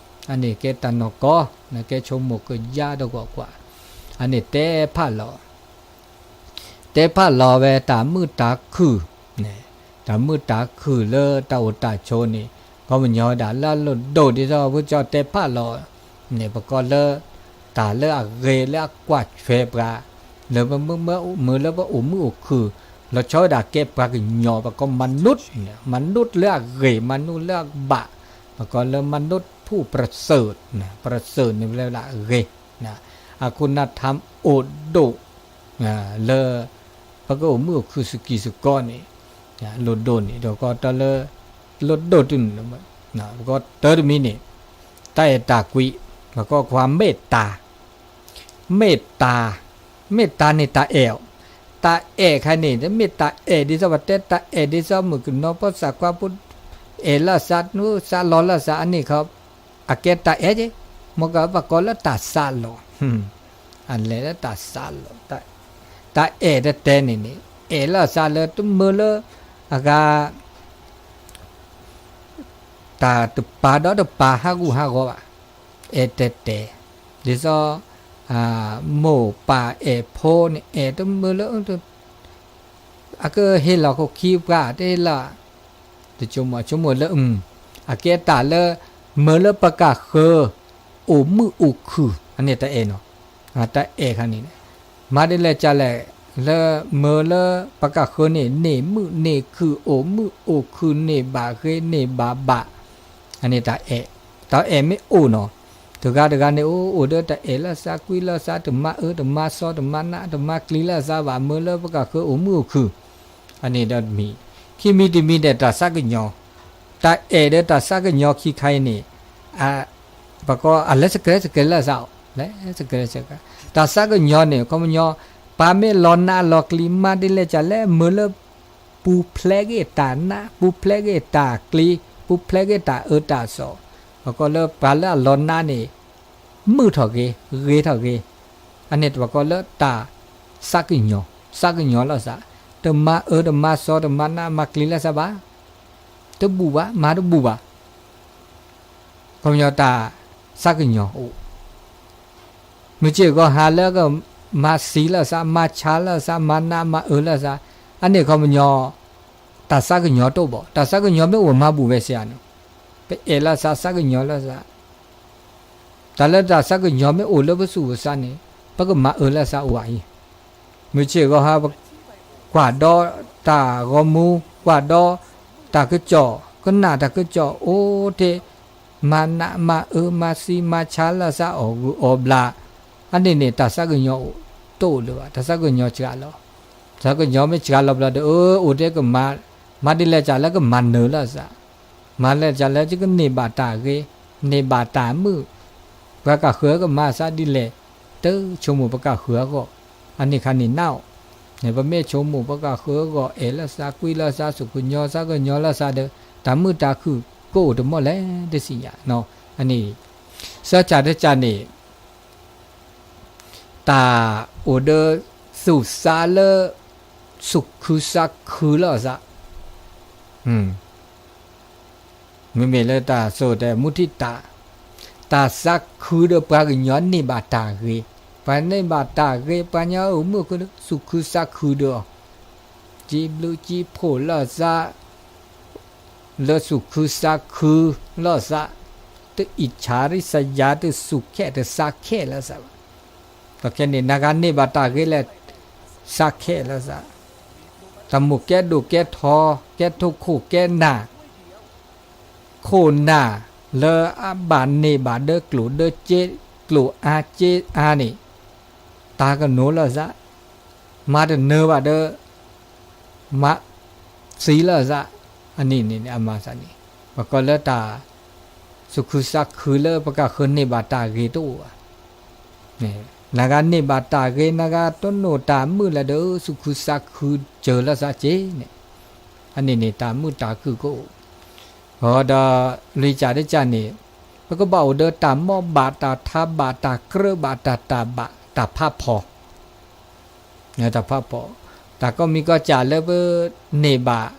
အန့ၣ်ကဲတၢ်နီၢ်ကီ, နကဲဆိကမိၣ်ကယၢ်တဂီၢ်ကွၢ်, အန့ၣ်တဲဖးလီၤ တဲဖးလီၤဝဲတၢ်မုာ်တၢ်ခုၣ်, တၢ်မုာ်တၢ်ခုၣ်လၢတၢ်အိၣ်တၢ်ဆိးန့ၣ်, ကီၢ်ပယီၤဝဲဒၣ်လၢအလိၣ်ဒိၣ်ဒ်သိး ပကတဲဖးလီၤန့ၣ် ပကိးလၢ တၢ်လၢအဂ့ၤလၢအကွၢ်ထွဲပှၤ, လၢပမုာ်လၢပအိၣ်မုာ်အိၣ်ခုၣ်, လီၤဆီဝဲဒၣ်ကဲပှၤကညီ ပကိးမနုၤ, မနုၤလၢအဂ့ၤ မနုၤလၢအဘၣ်, ပကိးလၢ မနုၤဖူၣ်ပြစၢၢ်, ပြစၢၢ်န့ၣ် ပလဲၤဝဲဒၣ်အဂ့ၤ, အခိၣ်နၢ်ထါအိၣ်ဒိၣ် လၢ ပကအိၣ်မုာ်အိၣ်ခုၣ်စကံးစကီးန့ၣ်, လိၣ်ဒိၣ်န့ၣ် ဒီးကီတၢ်လၢ လိၣ်ဒိၣ်တုၤန့ၣ်, ပကီတၢ်တမံၤန့ၣ်, တၢ်အဲၣ်တၢ်ကွံ, ပကီကွၢ်မ့ၢ်တၢ်, မ့ၢ်တၢ်, မ့ၢ်တၢ်န့ၣ်တၢ်အဲၣ်, တၢ်အဲၣ်ခါန့ၣ် တမ့ၢ်တၢ်အဲၣ်ဒ်သိးပတဲ တၢ်အဲၣ်ဒ်သိးမုၣ်ကနီၤဖိသၣ်ခွါဖိ အဲၣ်လီၤသး သးလီၤလီၤသး အန့ၣ်ခီ အကဲတၢ်အဲၣ်က့, မ့ၢ်ကဘၣ်ကိးလၢတၢ်သးလီၤ, အလဲၤလၢတၢ်သးလီၤ, တၢ်အဲၣ်တဲတဲန့ၣ်န့ၣ် အဲၣ်လီၤသးလၢတမုာ်လၢ အဂၤ တၢ်တပၤဒီးတပၤဟးဂူာ်ဟးဂီၤဘၣ်, အဲၣ်တဲတဲ, ဒ်သိး မိၢ်ပၢ်အဲၣ်ဖိန့ၣ် အဲၣ်တမုာ်လၢ အကဟ့ၣ်လီၤခိၣ်ခံပှၤ တဟ့ၣ်လီၤ, တဆိကမိၣ် ဆိကမိၣ်လၢ အကဲတၢ်လၢ မုာ်လၢပကဃၢၤ အိၣ်မုာ်အိၣ်ခုၣ် အန့ၣ်တၢ်အဲၣ်နီၤ, တၢ်အဲၣ်ခါန့ၣ်, မၤဒ်လဲၣ်ကလဲၣ် လၢမုာ်လၢပကဃၢၤန့ၣ် န့ၢ်မုာ်န့ၢ်ခုၣ် အိၣ်မုာ်အိၣ်ခုၣ် န့ၢ်ဘၣ်ဂ့ၤန့ၢ်ဘၣ်ဘၣ်, အန့ၣ်တၢ်အဲၣ်, တၢ်အဲၣ်မ့ၢ်အိၣ်နီၤ, တဂၤတဂၤန့ၣ် အိၣ်အိၣ်ဒီးတၢ်အဲၣ်လီၤသးကွံလီၤသး တမၤအၢတမၤသီ တမၤနးတမၤကျံၤလီၤသးဘၣ် မုာ်လၢပကဃၢၤအိၣ်မုာ်အိၣ်ခုၣ်, အန့ၣ်ဒီးတမံၤ, ခံ ခံမံၤတမံၤန့ၣ် တၢ်သးကညီၤ, တၢ်အဲၣ်ဒီးတၢ်သးကညီၤခံခါအံၤန့ၣ်, ပှၤကိးအလဲၤစကဲၤစကဲၤလၢသး, လဲၤစကဲၤစကဲၤ, တၢ်သးကညီၤန့ၣ် ခီပညီ, ပှၤမ့ၢ်လီၤနးလီၤကျံၤ မၤဒ်လဲၣ်ကလဲၣ် မုာ်လၢ ပူၤဖျဲးက့ၤတၢ်နး, ပူၤဖျဲးက့ၤတၢ်ကျံၤ, ပူၤဖျဲးက့ၤတၢ်အၢတၢ်သီ, ပှၤကိးလၢပှၤလၢအလီၤနးန့ၣ်, မုာ်ထီၣ်ဂ့ၤ, ဂ့ၤထီၣ်ဂ့ၤ, အန့ၣ်ပှၤကိးလၢတၢ်သးကညီၤ, သးကညီၤလီၤသး, တမၤအၢတမၤသီ တမၤနးမၤကျံၤလၢသးဘၣ်, တဘူၣ်ဘၣ်, မၤတဘူၣ်ဘၣ်, ခီပညီတၢ်သးကညီၤအိၣ်, မုၢ်ဆ့ၣ်ဂီၤဟါလၢကမၤသံလၢသး, မၤဆါလၢသး, မၤနးမၤအၢလၢသး, အန့ၣ်ခီပညီ တၢ်သးကညီၤတအိၣ်ဘၣ်, တၢ်သးကညီၤမ့ၢ်အိၣ်မၤဘူၣ်ဝဲစ့ဧါန့ၣ်, ပအဲၣ်လၢသး သးကညီၤလၢသး, တၢ်လၢတၢ်သးကညီၤမ့ၢ်အိၣ်လၢပသူၣ်ပသးန့ၣ်, ပကမၤအၢလၢသးအိၣ်ဘၣ်အံၤ, မုၢ်ဆ့ၣ်ဂီၤဟါ ကွၢ်ဒီးတၢ်ဂီၤမူ, ကွၢ်ဒီးတၢ်ကစီၣ်, ကနၣ်တၢ်ကစီၣ်အိၣ်တ့ၢ်, မၤနးမၤအၢ မၤသံမၤဆါလၢသး အီၣ်ဂုၢ်အီၣ်ဘျး, အန့ၣ်န့ၣ် တၢ်သးကညီၤတအိၣ်လၢၤဘၣ်, တၢ်သးကညီၤစှၤလီၤ, တၢ်သးကညီၤမ့ၢ်စှၤလီၤဘျီဒီး အၢ အိၣ်တ့ၢ်ကမၤ, မၤဒ်လဲၣ်ကလဲၣ်ကမၤနၢၤလၢသး, မၤလဲၣ်ကလဲၣ်ကကန့ၢ်ဘၣ်တၢ်ဂ့ၤ, န့ၢ်ဘၣ်တၢ်မုာ်, ပှၤကဃၢၤကမၤသးဒ်လဲၣ်, တဆိကမိၣ်ပကဃၢၤအဂီၢ်, အန့ၣ်ခါန့ၣ်နးအီၤ, ပမ့ၢ်ဆိကမိၣ်ပကဃၢၤအဂီၢ် အဲၣ်လၢသး ကွံလၢသး သူၣ်ကညီၤသးကညီၤလၢသးဒီး တၢ်မုာ်တၢ်ခုၣ်ကအိၣ်တမီၢ်လဲၣ် တသ့ၣ်ညါ, အန့ၣ်, သၢစၢ်တစၢ်န့ၣ် တၢ်အိၣ်ဒီးသူၣ်သးလၢ သူၣ်ခုသးခုလၢသး, မ့မ့ၢ်လၢတၢ်စိၤတဲမူထံၣ်တၢ်, တၢ်သးခုဒီးပှၤကညီန့ၢ်ဘၣ်တၢ်ဂ့ၤ, ပှၤန့ၢ်ဘၣ်တၢ်ဂ့ၤ ပှၤကညီအိၣ်မုာ်ခုဒီး သူၣ်ခုသးခုဒီးအီၤ, စံးဘျုးစံးဖှိၣ်လၢသး လၢသူၣ်ခုသးခုလၢသး, တအံၣ်ဆၣ်ရံၣ်စယၤ တသူၣ်ခဲတသးခဲလၢသးဘၣ်, ဒီးခဲန့ၣ် နဂၤန့ၢ်ဘၣ်တၢ်ဂ့ၤလဲၣ်, သးခဲလၢသး, တၢ်မိၣ်ကဲဒိၣ်ကဲထီ ကဲထိၣ်ခိၣ်ကဲနၢ် ခိၣ်နၢ်လၢအဘၣ်န့ၢ်ဘၣ်ဒီးကျိၣ်ဒီးစ့, ကျိၣ်အါစ့အါန့ၣ်, တၢ်ကနိးလၢသး, မၤတနၢၤဘၣ်ဒီး မၤသံလၢသး, အန့ၣ်န့ၣ်အမၤသးန့ၣ်, ပှၤကိးလၢတၢ်သူၣ်ခုသးခုလၢပကဃၢၤန့ၢ်ဘၣ်တၢ်ဂ့ၤတအိၣ်ဘၣ်. နဂၤန့ၢ်ဘၣ်တၢ်ဂ့ၤ နဂၤတနိၣ်တၢ်မုာ်လၢၤဒီး သူၣ်ခုသးခုစၢၤလၢသးက့န့ၣ်, အန့ၣ်န့ၣ် တၢ်မုာ်တၢ်ခုၣ်ကအိၣ်, ဒီးလွံၢ်ကၢ်တကၢ်န့ၣ်, ပကဘၣ်အိၣ်ဒီးတၢ်မီၢ်ဘၣ်တၢ်ထါဘၣ်တၢ်ကြၢးဘၣ်တၢ်တၢ်ဘၣ်တၢ်ဖးဖီၣ် တၢ်ဖးဖီၣ်, တၢ်ကိးမံၤကိးကၢ်လၢပန့ၢ်ဘၣ်,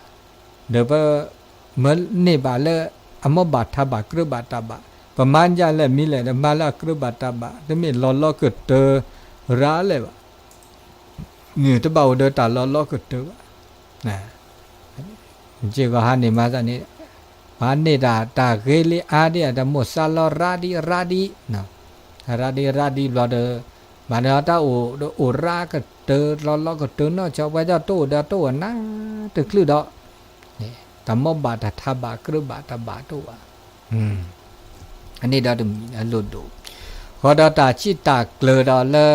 ဒီးပမ့ၢ်န့ၢ်ဘၣ်လၢအမီၢ်ဘၣ်ထါဘၣ်ကြၢးဘၣ်တၢ်ဘၣ်, ပမၤဒ်လဲၣ်မံၤလဲၣ်ဒီးမၤလၢအကြၢးဘၣ်တၢ်ဘၣ်, တမ့ၢ်လီၤလီၤကတၢၢ်ရၤလဲၣ်ဘၣ်, တဘၣ်အိၣ်ဒီးတၢ်လီၤလီၤကတၢၢ်ဘၣ်. စ့ၢ်ကီးဟါန့ၣ်မၤသးန့ၣ်, ဟါန့ၢ်တၢ်တၢ်ဂ့ၤလံအါဒံး တၢ်မိၣ်သးလီၤရၤဒံးရၤဒံး, ရၤဒံးရၤဒံးဘျီဒီး, ဘၣ်ဒီးတၢ်အိၣ်ဒီးအိၣ်ရၤကတၢၢ်လီၤလီၤကတၢၢ်နီၢ်ဆီ ပှၤကၠီတအိၣ်ဒီးတအိၣ်အနၢ်တချုးဒီး, တၢ်မီၢ်ဘၣ်တၢ်ထါဘၣ်ကြၢးဘၣ်တၢ်ဘၣ်တအိၣ်ဘၣ်. အန့ၣ်ဒီးတမံၤအလိၣ်ဒိၣ်, ဃီဒီးတၢ်စံးတၢ်ကျၢၤဒီးလၢ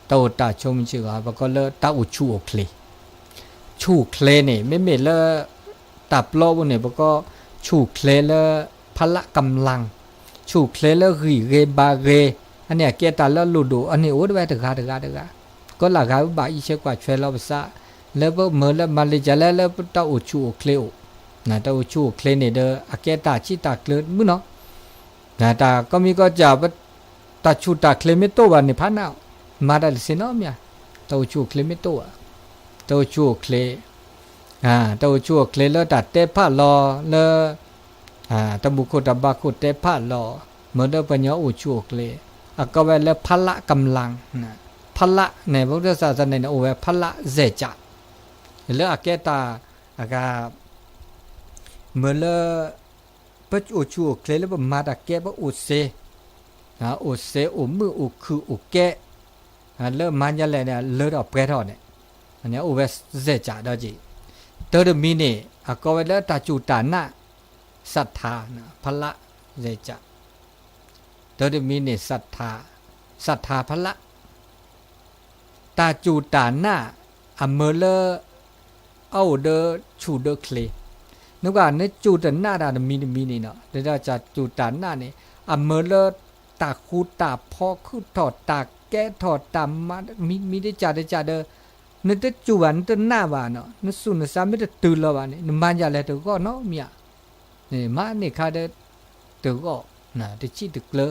တၢ်အိၣ်တၢ်ဆိးမုၢ်စ့ၢ်ကီး ပကိးလၢတၢ်အိၣ်ဆူၣ်အိၣ်ချ့, ဆူၣ်ချ့န့ၣ် မ့မ့ၢ်လၢ တၢ်ပျီပူၤန့ၣ် ပကိးဆူၣ်ချ့လၢ ဖလးကမျၢ်, ဆူၣ်ချ့လၢဂံၢ်ဂ့ၤဘါဂ့ၤ, အန့ၣ်အကဲတၢ်လၢအလိၣ်ဒိၣ် အန့ၣ်အိၣ်တဝဲတဂၤတဂၤတဂၤ, ကီလၢဂၤပဘၣ်အံးဆၢကွၢ်ဆွဲလီၤပသး, လၢပမၢလၢမၤလ့ၤကၢ်လဲၣ် လၢပတၢ်အိၣ်ဆူၣ်အိၣ်ချ့အိၣ်, တၢ်အိၣ်ဆူၣ်အိၣ်ချ့န့ၣ်ဒီး အကဲတၢ်စံးတၢ်ကျၢၤမုၢ်နီၤ တၢ်ကိးမံၤကိးကၢ် တၢ်ဆူၣ်တၢ်ချ့မ့ၢ်တအိၣ်ဘၣ်န့ၣ် ဖးနး, မၤတၢ်လၢဆ့ၣ်နီၤမ့ၢ်ဧါ, တၢ်အိၣ်ဆူၣ်အိၣ်ချ့မ့ၢ်တအိၣ်ဘၣ်, တၢ်အိၣ်ဆူၣ်အိၣ်ချ့, တၢ်အိၣ်ဆူၣ်အိၣ်ချ့လၢတၢ်တဲဖးလီၤလၢ တၢ်ဘူၣ်ခိၣ်တၢ်ဘါခိၣ်တဲဖးလီၤ, မ့ၢ်လၢပှၤကညီအိၣ်ဆူၣ်အိၣ်ချ့, အကိးဝဲလၢဖလးကမျၢ်, ဖလးန့ၣ် ပဝဲသးစၢ်န့ၣ်န့ၣ် အိၣ်ဝဲဖလးစဲၣ်ကၢ်, လၢအကဲတၢ်အဂၤ မ့ၢ်လၢ ပအိၣ်ဆူၣ်အိၣ်ချ့လၢပမၤတၢ်ကဲပအိၣ်စ့, အိၣ်စ့အိၣ်မုာ်အိၣ်ခုၣ်အိၣ်ကဲ, လၢမၤညါလဲၣ်န့ၣ် လၢထီၣ်ပှဲၤထီၣ်န့ၣ်, အိၣ်ဝဲစဲၣ်ကၢ်ဒီးက့ၤ, တၢ်တမံၤန့ၣ် အကိးဝဲလၢတၢ်စူၢ်တၢ်နာ်, သထါ, ဖလးစဲၣ်ကၢ်, တၢ်တမံၤန့ၣ် သထါဖလး တၢ်စူၢ်တၢ်နာ် အမၢလၢ အအိၣ်ဒီးဆူၣ်ဒီးချ့, နကွၢ် နစူၢ်တနာ်တၢ်တမံၤတမံၤန့ၣ်နီၤ, ဒီးတၢ်စူၢ်တၢ်နာ်န့ၣ် အမၢလၢ တၢ်ဃူတၢ်ဖိးခုၣ်ထီၣ်တၢ်ကဲထီၣ်တၢ်မၤမံၤမံၤတကးတကးဒီး နတစူၢ်ဘၣ် နတနာ်ဘၣ်နီၤ, နစူၢ်နသးမ့ၢ်တတုၤလီၤဘၣ်န့ၣ် နမၤယၤလဲၣ်တဂီၢ်နီတမံၤဧါ, မၤန့ၢ်ခါဒီး တဂီၢ်, တဆံၣ်တကျၢၤ,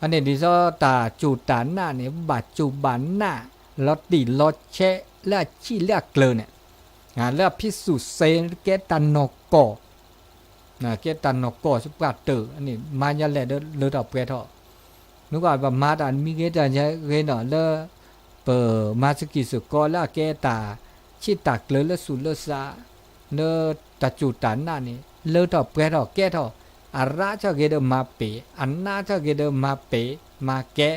အန့ၣ်ဒ်သိးတၢ်စူၢ်တၢ်နာ်န့ၣ် ဘၣ်စူၢ်ဘၣ်နာ် လီၤတံၢ်လီၤဆဲး လၢအဆံၣ်လၢအကျၢၤန့ၣ်, လၢအဖံးစူၣ်စ့ ကဲတၢ်နီၢ်ကီၢ် ကဲတၢ်နီၢ်ကီၢ်စ့ပှၢ်တၢၢ်န့ၣ် မၤယၤလဲၣ်ဒီးလၢထီၣ်ပှဲၤထီၣ်, နကွၢ်ပမၤတၢ်တမံၤဂ့ၤတၢ်ဂ့ၤနီၤ လၢ ပမၤစကံၢ်စကီလၢအကဲတၢ်ဆံၣ်တၢ်ကျၢၤလၢသူၣ်လၢသး, လၢတၢ်စူၢ်တၢ်နာ်န့ၣ် လၢထီၣ်ပှဲၤထီၣ်ကဲထီၣ်, အရၢထီၣ်ဂ့ၤဒီးမၤပ့ၤ, အနါထီၣ်ဂ့ၤဒီးမၤပ့ၤ, မၤကဲ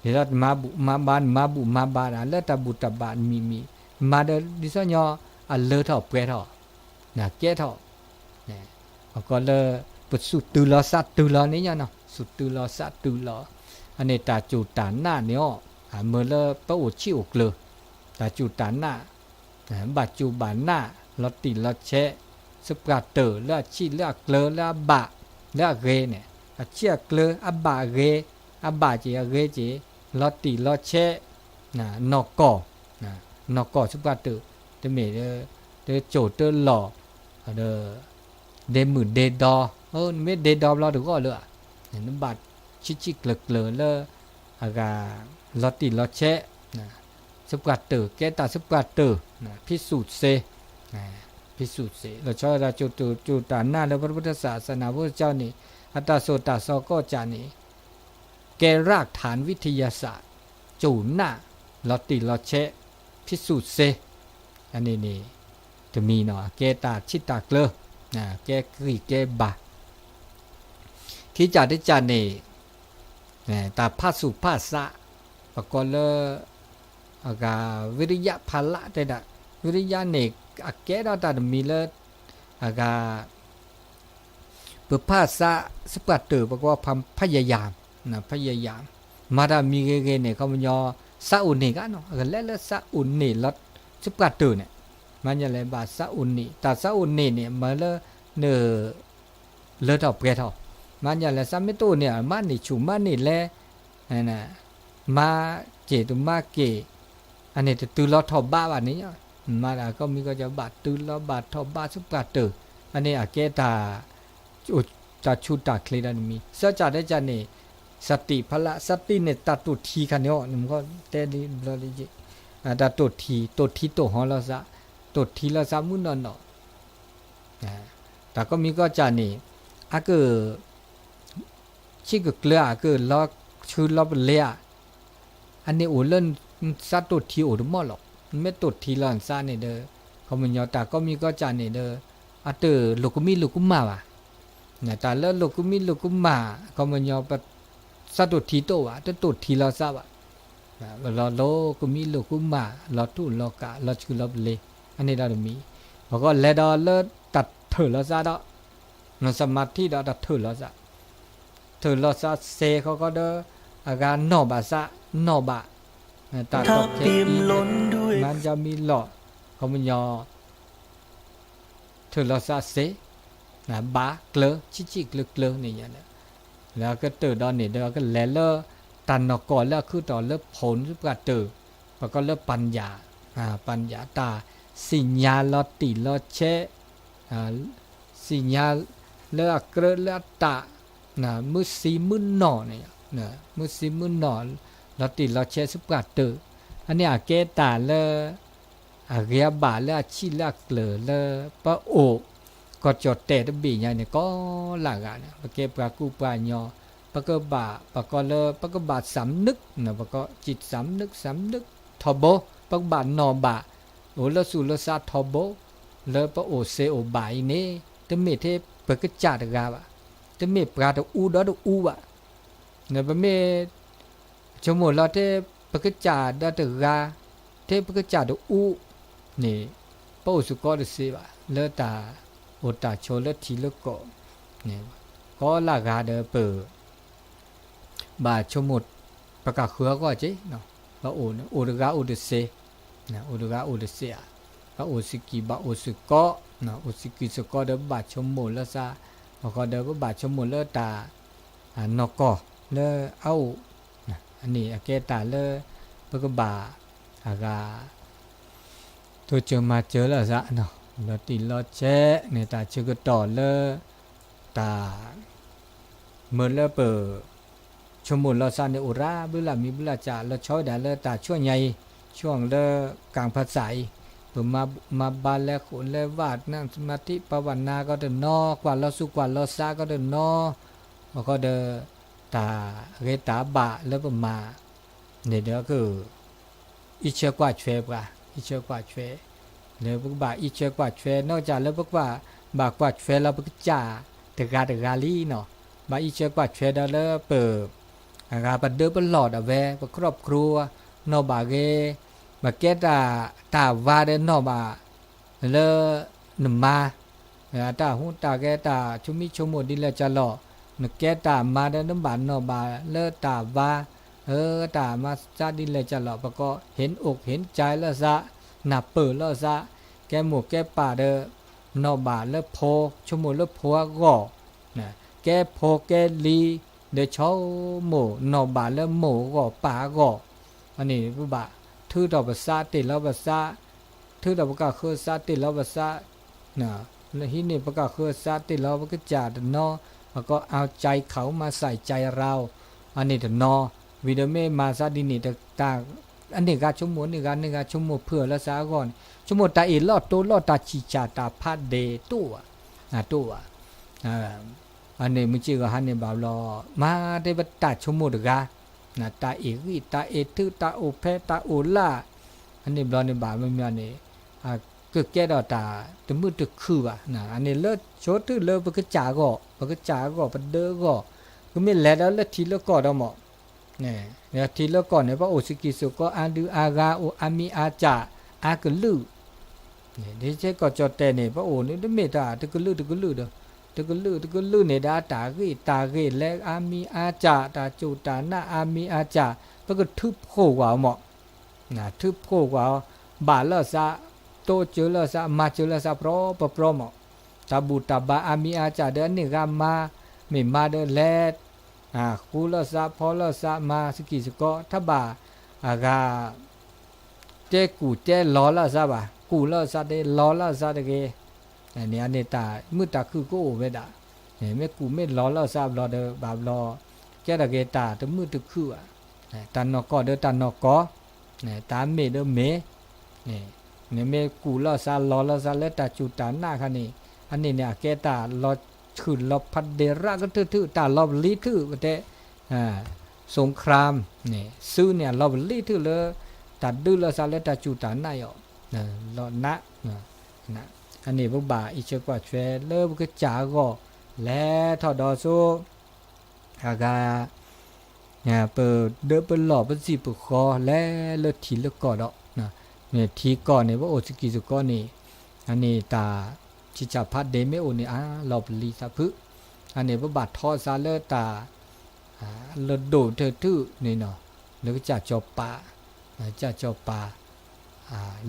ဒ်သိးမၤဘူၣ်မၤဘါန့ၣ် မၤဘူၣ်မၤဘါဒၣ် လၢတၢ်ဘူၣ်တၢ်ဘါတမံၤမံၤ, မၤဒီးဒ်သိးညီ အလၢထီၣ်ပှဲၤထီၣ်, ကဲထီၣ်, အကီလၢ ပသူၣ်တုၤလီၤသးတုၤလီၤန့ၣ်ညါနီၤ, သူၣ်တုၤလီၤသးတုၤလီၤ, အန့ၣ်တၢ်စူၢ်တၢ်နာ်န့ၣ်အီၤ, အမၢလၢပအိၣ်ဆံၣ်အိၣ်ကျၢၤ, တၢ်စူၢ်တၢ်နာ် ဘၣ်စူၢ်ဘၣ်နာ် လီၤတံၢ်လီၤဆဲး, စပှၢ်တၢၢ် လၢအဆံၣ်လၢအကျၢၤလၢအဘၣ် လၢအဂ့ၤန့ၣ်, အဆံၣ်အကျၢၤ အဘၣ်အဂ့ၤ, အဘၣ်က့ၤအဂ့ၤက့ၤ, လီၤတံၢ်လီၤဆဲး, နီၢ်ကီၢ်, နီၢ်ကီၢ်စပှၢ်တၢၢ်, တမ့ၢ် တစိၢ်တလီၢ်, ဒီး ဒ့မုၣ်ဒ့ဒီ, နမ့ၢ်ဒ့ဒီဘျီတဂီၢ်လၢၤဧါ, နဘၣ်ဆံၣ်ဆံၣ်ကျၢၤကျၢၤလၢ အဂၤ လီၤတံၢ်လီၤဆဲး, စပှၢ်တၢၢ် ကဲတၢ်စပှၢ်တၢၢ်, ဖံးစူၣ်စ့, ဖံးစူၣ်စ့ လီၤဆီဒၣ်တၢ်စူၢ်တၢ်နာ်လၢပတၢ်သးစနၢဖိကၠီန့ၣ်, အတၢ်သိၣ်တၢ်သီကီၢ်ကၠၢန့ၣ် ကဲရၣ်ထၢၣ်ဝံထယၤစၢ်, စူၢ်နာ်, လီၤတံၢ်လီၤဆဲး, ဖံးစူၣ်စ့, အန့ၣ်န့ၣ် တမံၤနီၤ ကဲတၢ်ဆံၣ်တၢ်ကျၢၤ, ကဲဂံၢ်ကဲဘါ, ခံကၠၢ်တကၠၢ်န့ၣ် တၢ်ဖးဆူၣ်ဖးသး, ပကိးလၢ အဂၤ ဝံရယဖလတဲဒၣ်, ဝံရယန့ၣ် အကဲထီၣ်တၢ်တမံၤလၢ အဂၤ ပဖးသးစပှၢ်တၢၢ် ပကိးဖးယယၤ, ဖးယယၤ, မၤတၢ်မံၤဂ့ၤဂ့ၤန့ၣ် ခီပညီ သးအိၣ်န့ၢ်ဂၤနီၤ အကလဲၤလၢသးအိၣ်န့ၢ်လီၤ စပှၢ်တၢၢ်န့ၣ်, မၤညါလဲၣ်ဘၣ်သးအိၣ်န့ၢ် တၢ်သးအိၣ်န့ၢ်န့ၣ် မၤလၢ န လၢထီၣ်ပှဲၤထီၣ်, မၤညါလဲၣ် သးမ့ၢ်တအိၣ်န့ၣ် မၤန့ၢ်ဆူၣ်မၤန့ၢ်လဲၤ, မၤက့ၤတမၤက့ၤ, အန့ၣ်တတုၤလီၤထီၣ်ဘးဘၣ်န့ၣ်, မၤတၢ်ကိးမံၤကိးကၠၢ် ဘၣ်တုၤလီၤဘၣ်ထီၣ်ဘးစပှၢ်တၢၢ်, အန့ၣ်အကဲတၢ် တၢ်ဆူးတၢ်ချ့ဒီးတမံၤ သၢကၠၢ်တကၠၢ်န့ၣ်, သတိဖးလၢ သတိန့ၣ် တၢ်တိၣ်ထံခါန့ၣ်အီၤ နမ့ၢ်တဲဒ်ဘျီဒ်ယ့ၣ်, တၢ်တိၣ်ထံ တိၣ်ထံတိၣ်ဟီလီၤသး, တိၣ်ထံလီၤသးမုၢ်နီၢ်နီၢ်, တၢ်ကိးမံၤကိးကၠၢ်န့ၣ်, အက ဆံၣ်ကကျၢၤဧါ ကလီၤဆှုလီၤပလဲဧါ, အန့ၣ်အိၣ်လၢ သးတိၣ်ထံအိၣ်တမီၢ်လီၤ. မ့ၢ်တိၣ်ထံလီၤနသးန့ၣ်ဒီး ခီပညီတၢ်ကိးမံၤကိးကၠၢ်န့ၣ်ဒီး အတလိာ်ကမံလိာ်ကမၣ်ဘၣ်. တၢ်လၢလိာ်ကမံလိာ်ကမၣ် ခီပညီ သးတိၣ်ထံတအိၣ်ဘၣ် တတိၣ်ထံလီၤသးဘၣ်. လီၤလိာ်ကမံလိာ်ကမၣ် လီၤထူၣ်လီၤကး လီၤဆှုလီၤပလဲ, အန့ၣ်ဒီးတမံၤ, ပကလဲၤဒီးလၢတၢ်ထၢၣ်လီၤသးဒီး နသးမၤထံၣ်ဒီးတၢ်ထၢၣ်လီၤသး, ထၢၣ်လီၤသးစ့ၢ်ကီးဒီး အဂၤနီၢ်ဘၣ်သး, နီၢ်ဘၣ်, တၢ်ကီခဲအံၤ မၤကမံလီၤ, ခီပညီ ထၢၣ်လီၤသးစ့ၢ်, ဘၣ်ကျၢၤ ဆံၣ်ဆံၣ်ကျၢၤကျၢၤန့ၣ်ယါ, လၢအကတၢၢ်ဒီးန့ၣ်ဒီး ကလဲၤလၢ တၢ်နီၢ်ကီၢ်လၢအခုၣ်တီၢ်လၢဖိန့ၣ် ပှၤတၢၢ်, ပှၤကိးလၢပၢ်ယၣ်, ပၢ်ယၣ် တၢ်သ့ၣ်ညါလီၤတံၢ်လီၤဆဲး, သ့ၣ်ညါလၢအကြၢးလၢအတၢ်, မုၢ်သံမုၢ်နီၢ်န့ၣ်, မုၢ်သံမုၢ်နီၢ် လီၤတံၢ်လီၤဆဲးသပှၢ်တၢၢ်, အန့ၣ်အကဲတၢ်လၢ အဂ့ၤအဘၣ်လၢအဆံးလၢအကျၢၤလၢ ပအိၣ် ကီၢ်ကၠီၣ်တဲာ်တဘ့ၣ်ညါန့ၣ် ကိးလၢဂၤန့ၣ် ပကဲပှၤကူပှၤကညီ, ပကဘၣ် ပကိးလၢ ပကဘၣ်သးမနုၤ, ပကဘၣ်သးမနုၤ သးမနုၤထီဘိ, ပကဘၣ်နီၢ်ဘၣ်, အိၣ်လၢသူၣ်လၢသးထီဘိ, လၢပအိၣ်သ့အိၣ်ဘၣ်အံၤန့ၣ် တမ့ၢ်ထဲပကစၢ်တဂၤဘၣ်, တမ့ၢ်ပှၤတအူဒီးတအူဘၣ်, ပမ့ၢ် ဆိကမိၣ်လီၤထဲပကစၢ်ဒီးတဂၤ, ထဲပကစၢ်တအူန့ၣ်, ပအိၣ်စ့ၢ်ကီးတသ့ဘၣ် လၢတၢ်အိၣ်တၢ်ဆိးလၢထံးလၢကီၢ်, ကိးလၢဂၤဒီးပ ဘၣ်ဆိကမိၣ် ပကဃုအဂီၢ်က့ၤ, ပအိၣ်န့ၣ် အိၣ်တဂၤအိၣ်တသ့, အိၣ်တဂၤအိၣ်တသ့ဧါ ဘၣ်အိၣ်စကံၢ်ဘၣ်အိၣ်စ့ၢ်ကီး, အိၣ်စကံၢ်စ့ၢ်ကီးဒီးပဘၣ်ဆိကမိၣ်လီၤသး, အဃိဒီးပဘၣ်ဆိကမိၣ်လၢတၢ်နီၢ်ကီၢ်လၢအအိၣ်, အန့ၣ်အကဲတၢ်လၢ ပကဘၣ်အဂၤ တိစၢၤမၤစၢၤလီၤသး, လီၤတံၢ်လီၤဆဲးန့ၣ် တၢ်ဆၢကတီၢ်လၢ တၢ် မ့ၢ်လၢပ ဆိကမိၣ်လီၤသးန့ၣ် အိၣ်ရၤဘုလၢ်မံၤဘုလၢ်စၢ် လီၤဆီဝဲဒၣ်လၢတၢ်ဆူညါအံၤ, ဆူလၢကၣ်ဖးစၢ်အံၤ, ပမၤဘါလဲၤဃိၣ်လဲၤဝါ နၢ်စမၤထံ ပဝးနၤကီးတနီၤ, ကွၢ်လီၤသူၣ်ကွၢ်လီၤသးကီးတနီၤ, အဃိဒီး တၢ်ဂ့ၤတၢ်ဘၣ်လၢပမၤ န့ၣ်ဒီးက အံးဆၢကွၢ်ဆွဲပှၤ, အံးဆၢကွၢ်ဆွဲ, လၢပကဘၣ်အံးဆၢကွၢ်ဆွဲ နီၢ်ကစၢ်လၢပကဘၣ် ဘၣ်ကွၢ်ဆွဲလီၤပကစၢ်တဂၤတဂၤလံနီၤ, ဘၣ်အံးဆၢကွၢ်ဆွဲဒီးလၢပ အဂၤပဒၢပလီၢ်ဒၣ်ဝဲ ပ ครอบครัว နီၢ်ဘၣ်ဂ့ၤ, မ့ၢ်ကဲတၢ်တၢ်ဝါဒီးနီၢ်ဘၣ် လၢ နမါ တၢ်ဟူးတၢ်ဂဲၤ တၢ်ဆိမိၣ်ဆိကမိၣ်ဒ်လဲၣ်ကလီၤ, နကဲတၢ်မါဒီးနဘၣ်နီၢ်ဘၣ်လၢတၢ်ဝါ, အၢ တၢ်မၤသးဒ်လဲၣ်ကလီၤ, ပက เห็นอกเห็นใจ လီၤသး, နၢ်ပၢၢ်လီၤသး, ကဲမိၢ်ကဲပၢ်ဒီး နီၢ်ဘၣ်လၢဖိ, ဆိကမိၣ်လၢဖိအဂီၢ်, ကဲဖိကဲလံၤ ဒီးဆိကမိၣ်နီၢ်ဘၣ်လၢမိၢ်အဂီၢ်ပၢ်အဂီၢ်, အန့ၣ်ပဘၣ် ထုးထီၣ်ပသးတ့ၢ်လီၤပသး ထုးထီၣ်ပကၢ်ဃၢသးတ့ၢ်လီၤပသး, လၢဟံးန့ၢ်ပကၢ်ဃၢသးတ့ၢ်လီၤပကစၢ်တနီၤ, ပက เอาใจเขามาใส่ใจเรา အန့ၣ်တနီၤ, ဝံၤဒီးမ့ၢ်မၤသးဒ်န့ၣ် တၢ် အန့ၢ်ဂၤဆိကမိၣ် န့ၢ်ဂၤန့ၢ်ဂၤဆိကမိၣ်ဖုၣ်အီၤလၢသးအဂီၢ်န့ၣ် ဆိကမိၣ်တၢ်အ့ၣ်လိာ်တိလိာ်တၢ်ဆံၣ်ဆၣ်တၢ်ဖးဒဲးတိၣ်ဘၣ်, တိၣ်ဘၣ် အန့ၣ်မုၢ်စ့ၢ်ကီးဟးန့ၣ်ဘၣ်ဘျီ မၤတ့ၢ်ပတၢ်ဆိကမိၣ်တဂၤ, တၢ်အ့ၣ်ဂံၢ် တၢ်အ့ၣ်ထု တၢ်အိၣ်ဖဲ တၢ်အိၣ်လၢ်, အန့ၣ်ဘျီန့ၣ်ဘၣ်မ့မ့ၢ်န့ၣ် ကကဲထီၣ်တၢ်တမုာ်တခုၣ်ဘၣ်, အန့ၣ်လၢဆိတုၤလၢပကစၢ်အဂီၢ် ပကစၢ်အဂီၢ် ပဒၢအဂီၢ်, ကမ့ၢ်လဲၤဒီးလၢထံလၢကီၢ်ဒီးမး ထံလၢကီၢ်န့ၣ် ပအိၣ်စကံၢ်စ့ၢ်ကီး အါဒုအါဂၤ အိၣ်အါမံၤအါစၢ် အါကလုာ်, ဒ်စ့ၢ်ကီးကၠီၣ်တဲၣ်န့ၣ် ပအိၣ်န့ၣ် တမ့ၢ်တၢ်တကလုာ်တကလုာ်ဒီး တကလုာ်တကလုာ်န့ၣ်ဒီး တၢ်ဂ့ၢ်တၢ်ဂ့ၢ်လၢအါမံၤအါစၢ် တၢ်စူၢ်တၢ်နာ်အါမံၤအါစၢ် ပကထုးဖှိၣ်ကွၢ်အီၤမး, ထုးဖှိၣ်ကွၢ်အီၤ ဘၣ်လီၤသး တိစၢၤလီၤသး မၤစၢၤလီၤသး ပြီပပြီမး, တၢ်ဘူၣ်တၢ်ဘါအါမံၤအါစၢ်ဒီး အန့ၢ်ဂၤမၤ မ့ၢ်မၤဒီးလဲၤ ဃူလီၤသးဖီလီၤသးမၤစကံၢ်စ့ၢ်ကီး တဘၣ်အဂၤ တဲကူၣ်တဲလီၤလီၤသးဘၣ်, ကူၣ်လီၤသးတဂ့ၤ လီၤလီၤသးတဂ့ၤ, န့ၣ်အန့ၣ်တၢ်မုာ်တၢ်ခုၣ်ကအိၣ်ဝဲဒၣ်, မ့ၢ်ကူၣ်မ့ၢ်လီၤလီၤသးဘျီဒီး ဘၣ်ဘျီ ကဲထီၣ်က့ၤတၢ်တမုာ်တခုၣ်ဘၣ်, တၢ်နီၢ်ကီၢ်ဒီးတၢ်နီၢ်ကီၢ်, တၢ်မ့ၢ်ဒီးမ့ၢ်, နမ့ၢ်ကူၣ်လီၤသးလီၤလီၤသးလၢတၢ်စူၢ်တၢ်နာ်ခါန့ၣ်, အန့ၣ်န့ၣ် အကဲတၢ်လီၤဆူၣ်လီၤဖးဒ့ရၣ်ကတၢၢ်ထူၣ် တၢ်လီၤပလံၤထူၣ် ပတဲ สงคราม န့ၣ် စုန့ၣ် အလီၤပလံၤထူၣ်လၢ တၢ်ဒုးလီၤသးလၢတၢ်စူၢ်တၢ်နာ်အီၤ, လီၤနး, အန့ၣ်ပဘၣ်အံးဆၢကွၢ်ဆွဲလၢပကစၢ်အဂီၢ် လဲၤထီၣ်ဒီးဆိ အဂၤ ပဒၢပလီၢ်ပစံၣ်ပဃီလဲၤလၢထံလၢကီၢ်ဒီး, ထံကီၢ်န့ၣ် ပအိၣ်စကံၢ်စ့ၢ်ကီးန့ၣ်, အန့ၣ်တၢ်ဆံၣ်ဆၣ်ဖးဒ့မ့ၢ်အိၣ်န့ၣ် အလီၤပလံၤသးဖုး, အန့ၣ်ပဘၣ်ထီသးလၢတၢ် လၢဒိၣ်ထူၣ်ထူၣ်န့ၣ်နီၤ, လၢကစၢ်စီၤပၤ, ကစၢ်စီၤပၤ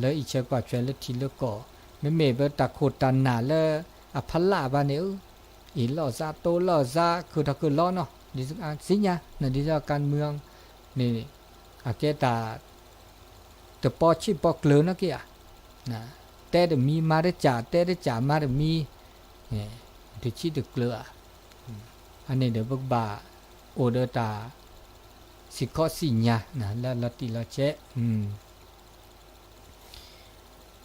လၢအံးဆၢကွၢ်ဆွဲလၢထံလၢကီၢ်, မ့မ့ၢ်ပတၢ်ခိၣ်တၢ်နၢ်လၢအဖီလာ်ဘၣ်န့ၣ်ဧၢ, အ့ၣ်လိာ်သးတိလိာ်သး ခုၣ်ထီၣ်ခုၣ်လီၤနီၤ, ဒ်သ့ၣ်ညါ ဒ်သိးကၤမုၢ်န့ၣ် အကဲတၢ် တပီဆံးပီကျၢၤနီၣ်က့ဧါ, တဲတမံၤမၤတစၢ် တဲတစၢ်မၤတမံၤ, တဆံးတကျၢၤဧါ, အန့ၣ်ဒီးပကဘၣ်အိၣ်ဒီးတၢ် စံၣ်ခီစံၣ်ညါ လၢလီၤတံၢ်လီၤဆဲး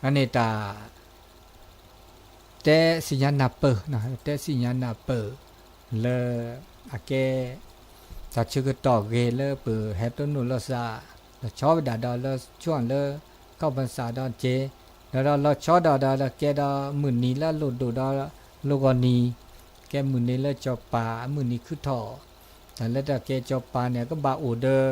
အန့ၣ်တၢ် တဲသ့ၣ်ညါနၢ်ပၢၢ်, တဲသ့ၣ်ညါနၢ်ပၢၢ် လၢအကဲ တၢ်ဆၢကတီၢ်ဂ့ၤလၢပဟဲတိၢ်နီၣ်လိာ်သး လီၤဆီဝဲဒၣ်ဒီးလၢဆူၣ်လၢ ကီၢ်ပၢဆၣ်ဒီးက့ၤ ဒီးဒီးလီၤဆီဒီးဒီးကဲဒီးမုၢ်နံၤလၢအလိၣ်ဒိၣ်ဒီး လိၣ်ဂီၤနံၤ ကဲမုၢ်နံၤလၢစီၤပၤအမုၢ်နံၤခုၣ်ထီၣ်, တၢ်လၢတၢ်ကဲစီၤပၤန့ၣ် ကဘၣ်အိၣ်ဒီး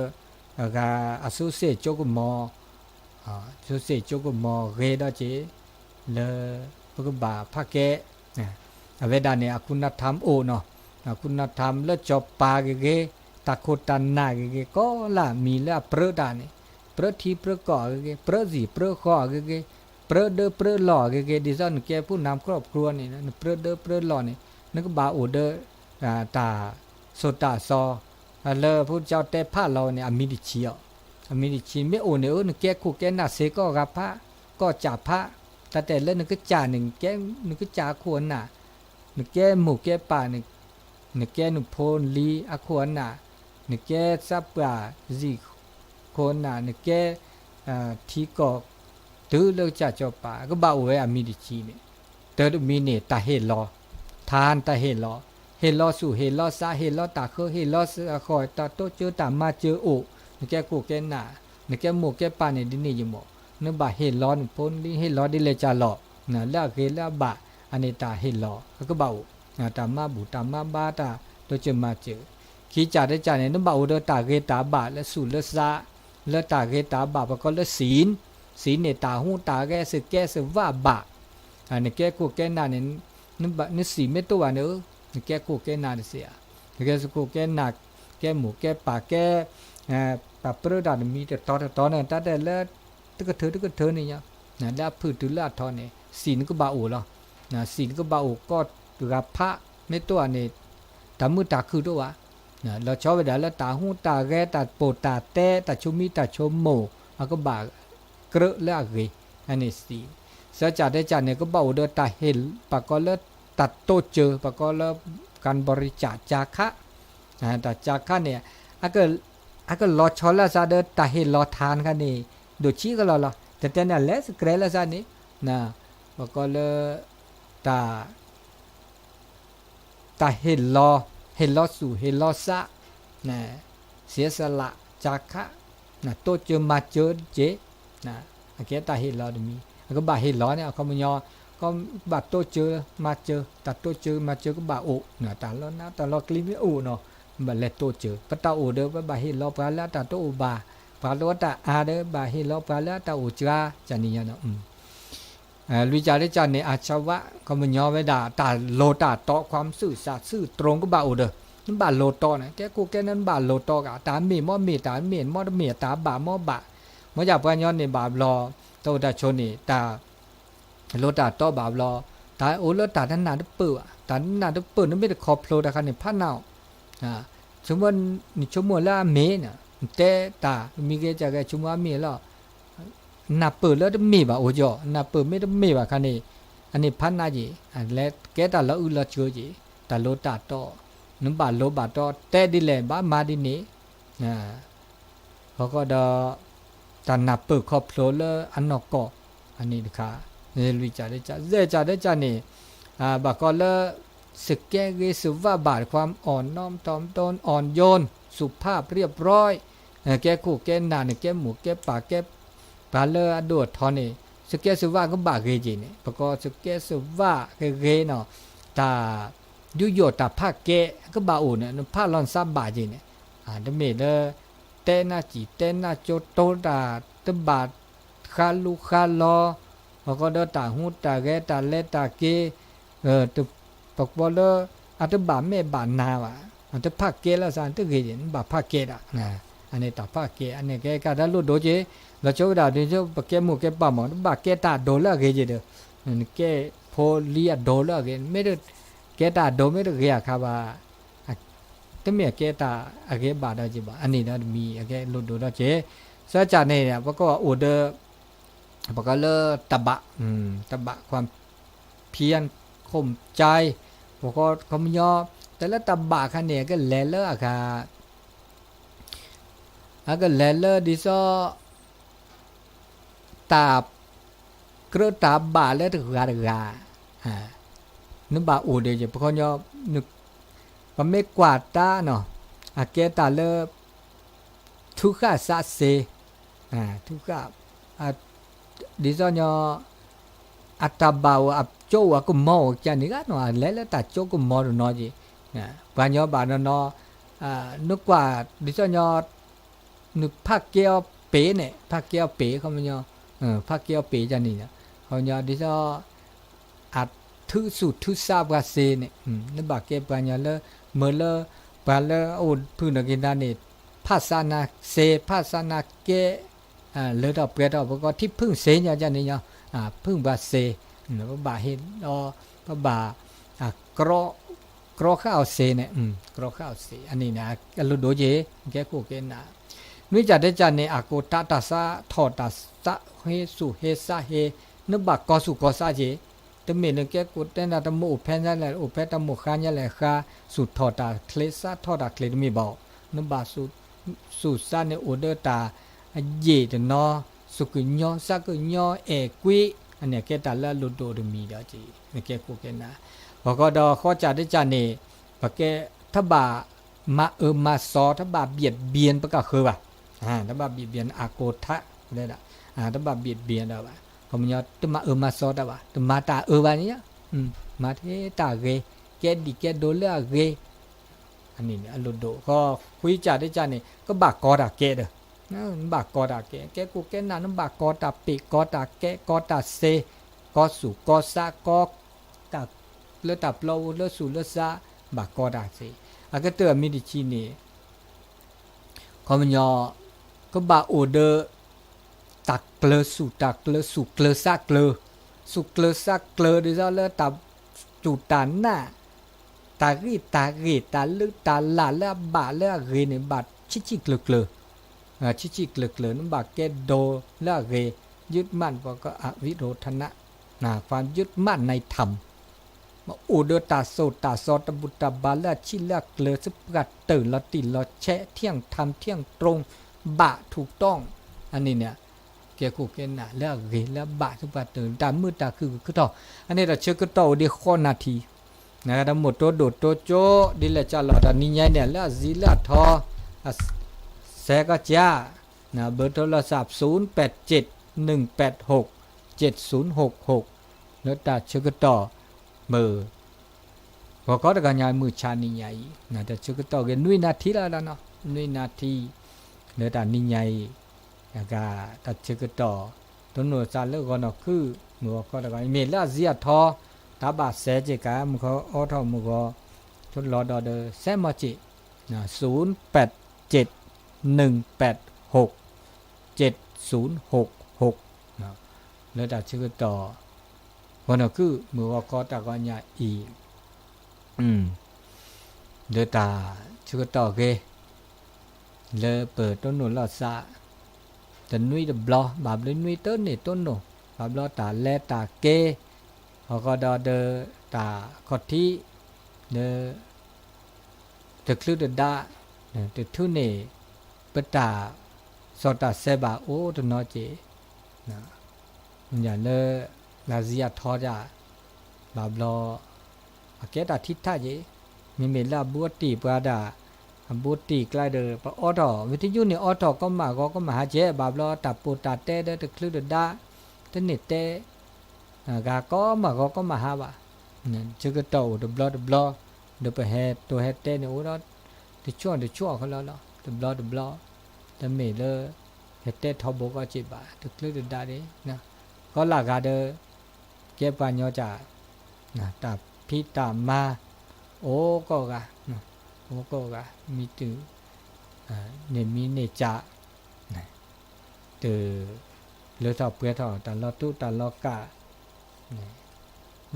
အဂၤအ စိုးစံ့ ကၠိကမီၤ စိုးစံ့ ကၠိကမီၤဂ့ၤဒီးက့ၤ လၢပကဘၣ်ဖးကဲ အဝဲဒၣ်န့ၣ် အကူနၤထၢမ်အိၣ်နီၤ, အကူနၤထၢမ်လၢစီၤပၤဂ့ၤဂ့ၤ, တၢ်ခိၣ်တၢ်နၢ်ဂ့ၤဂ့ၤ ကိးလၢမံၤလၢအပြၢတၢ်န့ၣ်, ပြၢထံပြၢကီၢ်ဂ့ၤဂ့ၤ, ပြၢစံၣ်ပြၢဃီဂ့ၤဂ့ၤ, ပြၢဒၢပြၢလီၢ်အဂ့ၤဂ့ၤ ဒ်သိးနကဲ ผู้นำครอบครัว န့ၣ် နပြၢဒၢပြၢလီၢ်န့ၣ် နကဘၣ်အိၣ်ဒီး တၢ်ဆိၣ်တၢ်စီၤ လၢဖိကၠီတဲဖးလီၤန့ၣ် အမံၤတဆံအီၤ, အမံၤတဆံမ့ၢ်အိၣ်န့ၣ် အၢ နကဲခိၣ်ကဲနၢ်စ့ၢ်ကီးဂၤဖး, ကီၢ်ကၠးဖး, တၢ်တဲလၢနကစၢ်န့ၣ် နကစၢ်အခိၣ်အနၢ်, နကဲမိၢ်ကဲပၢ်န့ၣ် နကဲနဖိနလံၤအခိၣ်အနၢ်, နကဲသးပှၢ်စံာ်ခိၣ်နၢ်, နကဲ ထံကီၢ် တုၤလၢကစၢ်စီၤပၤ ကဘၣ်အိၣ်ဝဲအမံၤတဆံန့ၣ်, တၢ်တမံၤန့ၣ် တၢ်ဟ့ၣ်လီၤ, ထါတၢ်ဟ့ၣ်လီၤ, ဟ့ၣ်လီၤဆူၣ်ဟ့ၣ်လီၤစး ဟ့ၣ်လီၤတၢ်ဃၢ ဟ့ၣ်လီၤစးဃီ တၢ်တိစၢၤတၢ်မၤစၢၤအိၣ်, နကဲခိၣ်ကဲနၢ်, နကဲမိၢ်ကဲပၢ်န့ၣ်ဒ်န့ၣ်ယမီၢ်, နဘၣ်ဟ့ၣ်လီၤနဖိနလံၤ ဟ့ၣ်လီၤဒ်လဲၣ်ကၢ်လီၤ, လၢအဂ့ၤလၢအဘၣ်, အန့ၣ်တၢ်ဟ့ၣ်လီၤ အကဘၣ်အိၣ်, တၢ်မၤဘူၣ်တၢ်မၤဘါတၢ်တိစၢၤမၤစၢၤ, ခံကၢ်တကၢ်န့ၣ် နဘၣ်အိၣ်ဒီးတၢ်ဂ့ၤတၢ်ဘၣ်လၢဆူၣ်လၢစး, လၢတၢ်ဂ့ၤတၢ်ဘၣ် ပကိးလၢ ศีล, ศีล န့ၣ် တၢ်ဟူးတၢ်ဂဲၤ စကဲစဝးဘၣ်, နကဲခိၣ်ကဲနၢ်န့ၣ်, န ศีล မ့ၢ်တအိၣ်ဘၣ်န့ၣ် နကဲခိၣ်ကဲနၢ်တစ့ၢ်ဧါ, နကဲစခိၣ်ကဲနၢ်, ကဲမိၢ်ကဲပၢ်ကဲ, ပှၤပြၢတၢ်တမံၤတတီၤတတီၤန့ၣ် တၢ်တဲလၢ တကထၢတကထၢန့ၣ်ညါ, လၢအဖုၣ်တုၤလၢအထီန့ၣ် ศีล နကဘၣ်အိၣ်လီၤ, ศีล နကဘၣ်အိၣ်ကီၢ်ဂၤဖး, မ့ၢ်တအိၣ်ဘၣ်န့ၣ် တၢ်မုာ်တၢ်ခုၣ်တအိၣ်ဘၣ်, လီၤဆီဝဲဒၣ်လၢတၢ်ဟူးတၢ်ဂဲၤ တၢ်ပိာ်တၢ်တဲ တၢ်ဆိမိၣ်တၢ်ဆိကမိၣ် အကဘၣ်ကြၢးလၢအဂ့ၤ, အန့ၣ်သံ, သၢကၢ်တကၢ်န့ၣ် ကဘၣ်အိၣ်ဒီးတၢ်ဟ့ၣ် ပှၤကိးလၢတၢ်တိစၢၤ ပှၤကိးလၢ การบริจาค จาคะ, တၢ် จาคะ န့ၣ် အကလီၤဆီလၢအသးဒီးတၢ်ဟ့ၣ်လီၤထါတခါန့ၣ် ဒိၣ်ဆံးကလီၤလီၤ, တတဲန့ၣ် လဲၤစကြဲလၢသးန့ၣ်, ပှၤကိးလၢ တၢ် တၢ်ဟ့ၣ်လီၤ, ဟ့ၣ်လီၤဆူၣ်ဟ့ၣ်လီၤစး, เสียสละ จาคะ, တိစၢၤမၤစၢၤတက့ၢ်, အကဲတၢ်ဟ့ၣ်လီၤတမံၤ အကဘၣ်ဟ့ၣ်လီၤန့ၣ် အခီပညီ ကဘၣ်တိစၢၤမၤစၢၤ, တၢ်တိစၢၤမၤစၢၤကဘၣ်အိၣ်, တၢ်လီၤနးတၢ်လီၤကျံမ့ၢ်အိၣ်နီၤ, ဘၣ်လဲၤတိစၢၤ, ပတၢ်အိၣ်ဒီး ပဘၣ်ဟ့ၣ်လီၤပှၤလၢအတၢ်တအိၣ်ဘၣ်, ပှၤလၢအတၢ်အါဒီး ဘၣ်ဟ့ၣ်လီၤပှၤလၢအတၢ်အိၣ်စှၤ, ကန့ၣ်ညါ လွံၢ်ကၢ်တကၢ်န့ၣ် อาชีวะ ခီပညီဝဲဒၣ် တၢ်လိၣ်တၢ်တီ ความซื่อสัตย์ซื่อตรง ကဘၣ်အိၣ်ဒီး နဘၣ်လိၣ်တီန့ၣ် ကဲခိၣ်ကဲနၢ် နဘၣ်လိၣ်တီက့ၤ တၢ်မ့ၢ်မ့ၢ်မ့ၢ် တၢ်မ့ၢ်မ့ၢ်တမ့ၢ် တၢ်ဘၣ်မ့ၢ်ဘၣ်, မ့ၢ်ယပှၤကညီန့ၣ်ဘၣ်ဘျီ တၢ်အိၣ်တၢ်ဆိးန့ၣ် တၢ် လိၣ်တၢ်တီဘၣ်ဘျီ, တၢ်အိၣ်လၢတၢ်တနၢ်တပၢၢ်ဘၣ်, တၢ်တနၢ်တပၢၢ် နမ့ၢ်တခီဖျိတၢ်ခါန့ၣ် ဖးနးအီၤ, ဆိကမိၣ်, နဆိကမိၣ်လၢအမ့ၢ်န့ၣ် နတဲတၢ် မံၤဂ့ၤကၢ်ဂ့ၤ ဆိကမိၣ်အမ့ၢ်လီၤ, နၢ်ပၢၢ်လၢတမ့ၢ်ဘၣ်အိၣ်ကီး, နၢ်ပၢၢ်မ့ၢ်တမ့ၢ်ဘၣ်ခါန့ၣ် အန့ၣ်ဖးနးက့ၤ, လဲၤကဲတၢ်လီၤအုၣ်လီၤကၢက့ၤ, တၢ်လိၣ်တၢ်တီ, နဘၣ်လိၣ်ဘၣ်တီ တဲဒ်လဲၣ် ဘၣ်မၤဒ်န့ၣ် ဃီဃီဒီး တၢ်နၢ်ပၢၢ်ခီဖျိလၢအနီၢ်ကီၢ် အန့ၣ်တခါ, လွံၢ်ကၢ်တကၢ်, ယဲၢ်ကၢ်တကၢ်န့ၣ် ဘၣ်ကီးလၢ စကဲဂ့ၤစဝးဘၣ် ความอ่อนน้อมถ่อมตน อ่อนโยน สุภาพเรียบร้อย ကဲခိၣ်ကဲနၢ်န့ၣ် ကဲမိၢ်ကဲပၢ်ကဲ ပှၤလၢအဒိၣ်အထီန့ၣ် စကဲစဝးကဘၣ်ဂ့ၤက့ၤန့ၣ် ပှၤကိးစကဲစဝးဂ့ၤဂ့ၤနီၤ, တၢ် ယူးယီၣ်တၢ်ဖးကဲ ကဘၣ်အိၣ်န့ၣ် နဖးလီၤနသးဘၣ်က့ၤန့ၣ်, တမ့ၢ်လၢ တဲနၢ်စံၣ်တဲနၢ်ကၠိတိတၢ် တဘၣ်ဃးလူၤဃးလီၤ, ပှၤကိးဒီးတၢ်ဟူးတၢ်ဂဲၤ တၢ်လဲၤတၢ်က့ၤ, ပကွီလၢ အတဘၣ်မဲာ်ဘၣ်နါဘၣ်, အတဖးကဲလၢသးတဂ့ၤန့ၣ် နဘၣ်ဖးကဲဒၣ်, အန့ၣ်တၢ်ဖးကဲ အန့ၣ်ကဲကဒါလိၣ်ဒိၣ်က့ၤ, လီၤဆိကဒၣ်ဒ်သိး ပကဲမိၢ်ကဲပၢ်မး တဘၣ်ကဲတၢ်အဒိၣ်လၢအဂ့ၤက့ၤဒီး နကဲဖိလံၤအဒိၣ်လၢအဂ့ၤ, မ့ၢ်တကဲတၢ်အဒိၣ်မ့ၢ်တဂ့ၤအခါဘၣ်, တမ့ၢ်အကဲတၢ်အဂ့ၤဘၣ်ဒီးက့ၤဘၣ်, အန့ၣ်ဒီးတမံၤအကဲလိၣ်ဒိၣ်ဒီးက့ၤ, စၢကၢ်န့ၣ် ပှၤကိးအိၣ်ဒီး ပှၤကိးလၢ တဘး, တဘး ความเพียร ข่มใจ, ပှၤကိးခီပညီ တဲလၢတဘးခါန့ၣ် အကလဲၤလၢအဂၤ အကလဲၤလၢဒ်သိး တၢ်ကြၢးတၢ်ဘၣ်လၢတဂၤတဂၤ, နဘၣ်အိၣ်ဒီးယပှၤကညီ, ပမ့ၢ်ကွၢ်တၢ်နီၤ, အကဲတၢ်လၢ ထုကဖၣ်စးစ့, ထုကဖၣ်, ဒ်သိးညီ အတၢ်ဘၣ်အိၣ် အကၠိအိၣ် အကမီၤအိၣ်ကန့ၣ်ဂ့ၤနီၤ, အလဲၤလၢတၢ်ကၠိကမီၤတနီၤက့ၤ, ပှၤညီဘၣ်နီၤနီၤ, နကွၢ် ဒ်သိးညီ နဖးကဲအီၤပ့ၤန့ၣ်, ဖးကဲအီၤပ့ၤ ခီပညီ, ဖးကဲအီၤပ့ၤကန့ၣ်, ခီပညီ ဒ်သိး အထုးဆူၣ်ထုးစးပှၤစ့န့ၣ်, နဘၣ်ကဲပှၤညီလၢ မ့ၢ်လၢ ပှၤလၢအအိၣ်ဖုၣ်နီၣ်က့ၤနၤန့ၣ် ဖးစးနၤစ့ ဖးစးနၤကဲ လၢထီၣ်ပှဲၤထီၣ် ပှၤကိးထံဖုၣ်စ့ညါကန့ၣ်ညီ, ဖုၣ်ဘၣ်စ့, ပဘၣ်ဟ့ၣ်ဒီး ပဘၣ် ကြီဃာ်အီၤစ့န့ၣ်, ကြီဃာ်အီၤစ့ အန့ၣ်န့ၣ် အလိၣ်ဒိၣ်က့ၤ ကဲခိၣ်ကဲနၢ်, နွံကၢ်တကၢ်န့ၣ် အကိးတၢ်တၢ်စးထီၣ်တၢ်စးဟ့ ဆူၣ်ဟ့စးဟ့, နဘၣ်ကီဆူၣ်ကီစးက့ၤ, တမ့ၢ်လၢကဲခိၣ်ကဲနၢ် တမ့ၢ်အိၣ်ဖဲညါလဲၣ် အိၣ်ဖဲတၢ်မိၣ်ဃါညါလဲၣ်ဃါ, ဆူၣ်ထီၣ်တၢ်ချ့ စးထီၣ်တၢ်ချ့တမ့ၢ်ဘၣ်, နဘၣ် ဆူၣ်စးန့ၣ်အိၣ်ဒီးတၢ် အယံာ်တနီၤ, ဆူၣ်ကညီ စးကညီ အဲၣ်ကွံ, အန့ၣ်ကဲတၢ်လၢအလိၣ်ဒိၣ်တမံၤဒီး နကဲခိၣ်ကဲနၢ်, ဂီၤခီဒီးဃီကၢ်တကၢ်န့ၣ် ပကဲ တဘၣ်မၤအၢမၤစီ တဘၣ်ဘံၣ်ဘံၣ် ပကဃၢၤဘၣ်, တဘၣ်ဘံၣ်ဘံၣ်အကိးထး, တဘၣ်ဘံၣ်ဘံၣ်ဒီးဘၣ်, ခီပညီ တမၤအၢမၤစီတၢ်ဘၣ် တမၤတၢ်အၢဘၣ်န့ၣ်, မၤထဲတၢ်ဂ့ၤ, ကဲဒံၣ်ကဲဒိလၢအဂ့ၤ အန့ၣ်န့ၣ် အလိၣ်ဒိၣ်ဃီ, ဃုကၢ်တကၢ်န့ၣ် ကဘၣ်ကီတၢ်ကဲဒီး, နဘၣ်ကီတၢ်ကဲ ကဲခိၣ်ကဲနၢ် နဘၣ်ကီတၢ်ပ့ၢ် ကီတၢ်ကဲ ကီတၢ်စ့, ကီဆူၣ်ကီစး ကီ တၢ် လၢတၢ်ပျီပူၤ လၢဆူၣ်လၢစး, ဘၣ်ကီတၢ်စ့, အကတၢၢ်အမံၤတဆံန့ၣ် ခီပညီ ကဘၣ်အိၣ်ဒီး တၢ်ကျၢၤဆူၣ် တၢ်ကျၢၤဆူၣ် ကျၢၤစးကျၢၤ, ဆူၣ်ကျၢၤစးကျၢၤဒ်သိးလၢတၢ်စူၢ်တၢ်နာ်, တၢ်ဂံၢ်တၢ်ဂ့ၤ တၢ်လုၢ်တၢ်လၢ်လၢအဘၣ်လၢအဂ့ၤန့ၣ် ဘၣ်ဆံးဆံးကျၢၤကျၢၤ, ဆံးဆံးကျၢၤကျၢၤ နဘၣ်ကဲဒိလၢအဂ့ၤ, ယုၢ်မး ပကအဝိရိယနာ် ความยึดมั่นในธรรม အိၣ်ဒီးတၢ်စိတၢ်ကမီၤ တၢ်ဘူၣ်တၢ်ဘါလၢအဆံးလၢအကျၢၤ သပှၢ်တၢၢ် လီၤတံၢ်လီၤဆဲး ထံၣ်ထၢၣ်ထံၣ်တြိ ဘၣ်ထူၣ်တီၢ်, အန့ၣ်န့ၣ် ကဲခိၣ်ကဲနၢ်လၢအဂ့ၤလၢအဘၣ်သပှၢ်တၢၢ် တၢ်မုာ်တၢ်ခုၣ်ကခုၣ်ထီၣ်, အန့ၣ်ဒီးဆၢကတီၢ်အိၣ်ဒံးဃိးနၣ်ထံ, နကတၢၢ်မိၢ်တိဒိၣ်တိကၠိ ဒ်လဲၣ်ကၢ်လီၤတၢ်နံၤညါန့ၣ် လၢအစံးလၢအထီ စဲကီကၠၢ် เบอร์โทรศัพท์ ศูนย์แปดเจ็ด หนึ่งแปดหก เจ็ดศูนย์หกหก လၢတၢ်ဆၢကတီၢ် မုၢ် ဂီၤခီတဂီၤညါ မုၢ်ဆါနံၤညါအံၤ တၢ်ဆၢကတီၢ်ဂ့ၤ နွံနၣ်ထံလီၤနီၤ နွံနၣ်ထံ လၢတၢ်နံၤညါအံၤ အဂၤ တၢ်ဆၢကတီၢ် တိၢ်နီၣ်သးလၢဂီၤနီၢ်ခုၣ် မုၢ်ဂီၤခီတဂီၤ မ့ၢ်လၢအစံးအထီ တၢ်ဘၣ်စဲးက့ၤကါ မုၢ်ဂီၤအီထီၣ်မုၢ်ဂီၤ ထိၣ်လီၤဒီးဒီး စဲးမီၤစ့း ศูนย์แปดเจ็ด หนึ่งแปดหก เจ็ดศูนย์หกหก လၢတၢ်ဆၢကတီၢ် ဂီၤနီၢ်ခုၣ် မုၢ်ဂီၤခီတဂီၤညါအံၤ လၢတၢ်ဆၢကတီၢ်ဂ့ၤ လၢပတိၢ်နီၣ်လိာ်သး တနွံတဘျီ ဘၣ်ဘျီနွံတိၢ်န့ၣ်တိၢ်နီၣ် ဘၣ်ဘျီတၢ်လဲၤတၢ်က့ၤ အဃိဒီးဒီးတၢ်ခီၣ်ထံး လၢ တချုးတဒါ တချုးန့ၣ် ပတၢ်စီၣ်တၢ်ဆဲးဘၣ်အိၣ်တနီၤက့ၤ လၢ လၢစံးအထီဒၣ် ဘၣ်ဘျီ အကဲတၢ်ထံထးက့ၤ မ့မ့ၢ်လၢအဘူးအတံၢ်ပှၤဒၣ် အဘူးတံၢ်ကျါဒီး ပအိးထီၣ် ဝံၤတယုၢ်န့ၣ် အိးထီၣ်ကီမၢ်ဂီၤကီမၢ်ဟါကဲ ဘၣ်ဘျီတၢ်ပိာ်တၢ်တဲဒီးတချုးတဒါ တန့ၢ်တဲ ဂၤကီမၢ်ဂီၤကီမၢ်ဟါဘၣ် ဆၢကတီၢ်အိၣ်တဘျီတဘျီ ဒီးပဟဲတိၤဟဲတဲန့ၣ်အိၣ်ဒီး တဆိၣ်တဆိၣ်အဃိလီၤလီၤ တဘျီတဘျီ တမ့ၢ်လၢ ဟဲတဲထီဘိကီၢ်စ့ၢ်ဘၣ် တချုးတဒါဒၣ် ကီလၢဂၤဒီး ကဲပှၤညီကၢ် တၢ်ဖံးတၢ်မၤ အိၣ်ကိးဂၤ အိၣ်ကိးဂၤ မံၤတုၤ န့ၣ်မံၤန့ၢ်ကၢ် တ လၢထီၣ်ပှဲၤထီၣ် တၢ်လီၤတူာ်တၢ်လီၤကာ်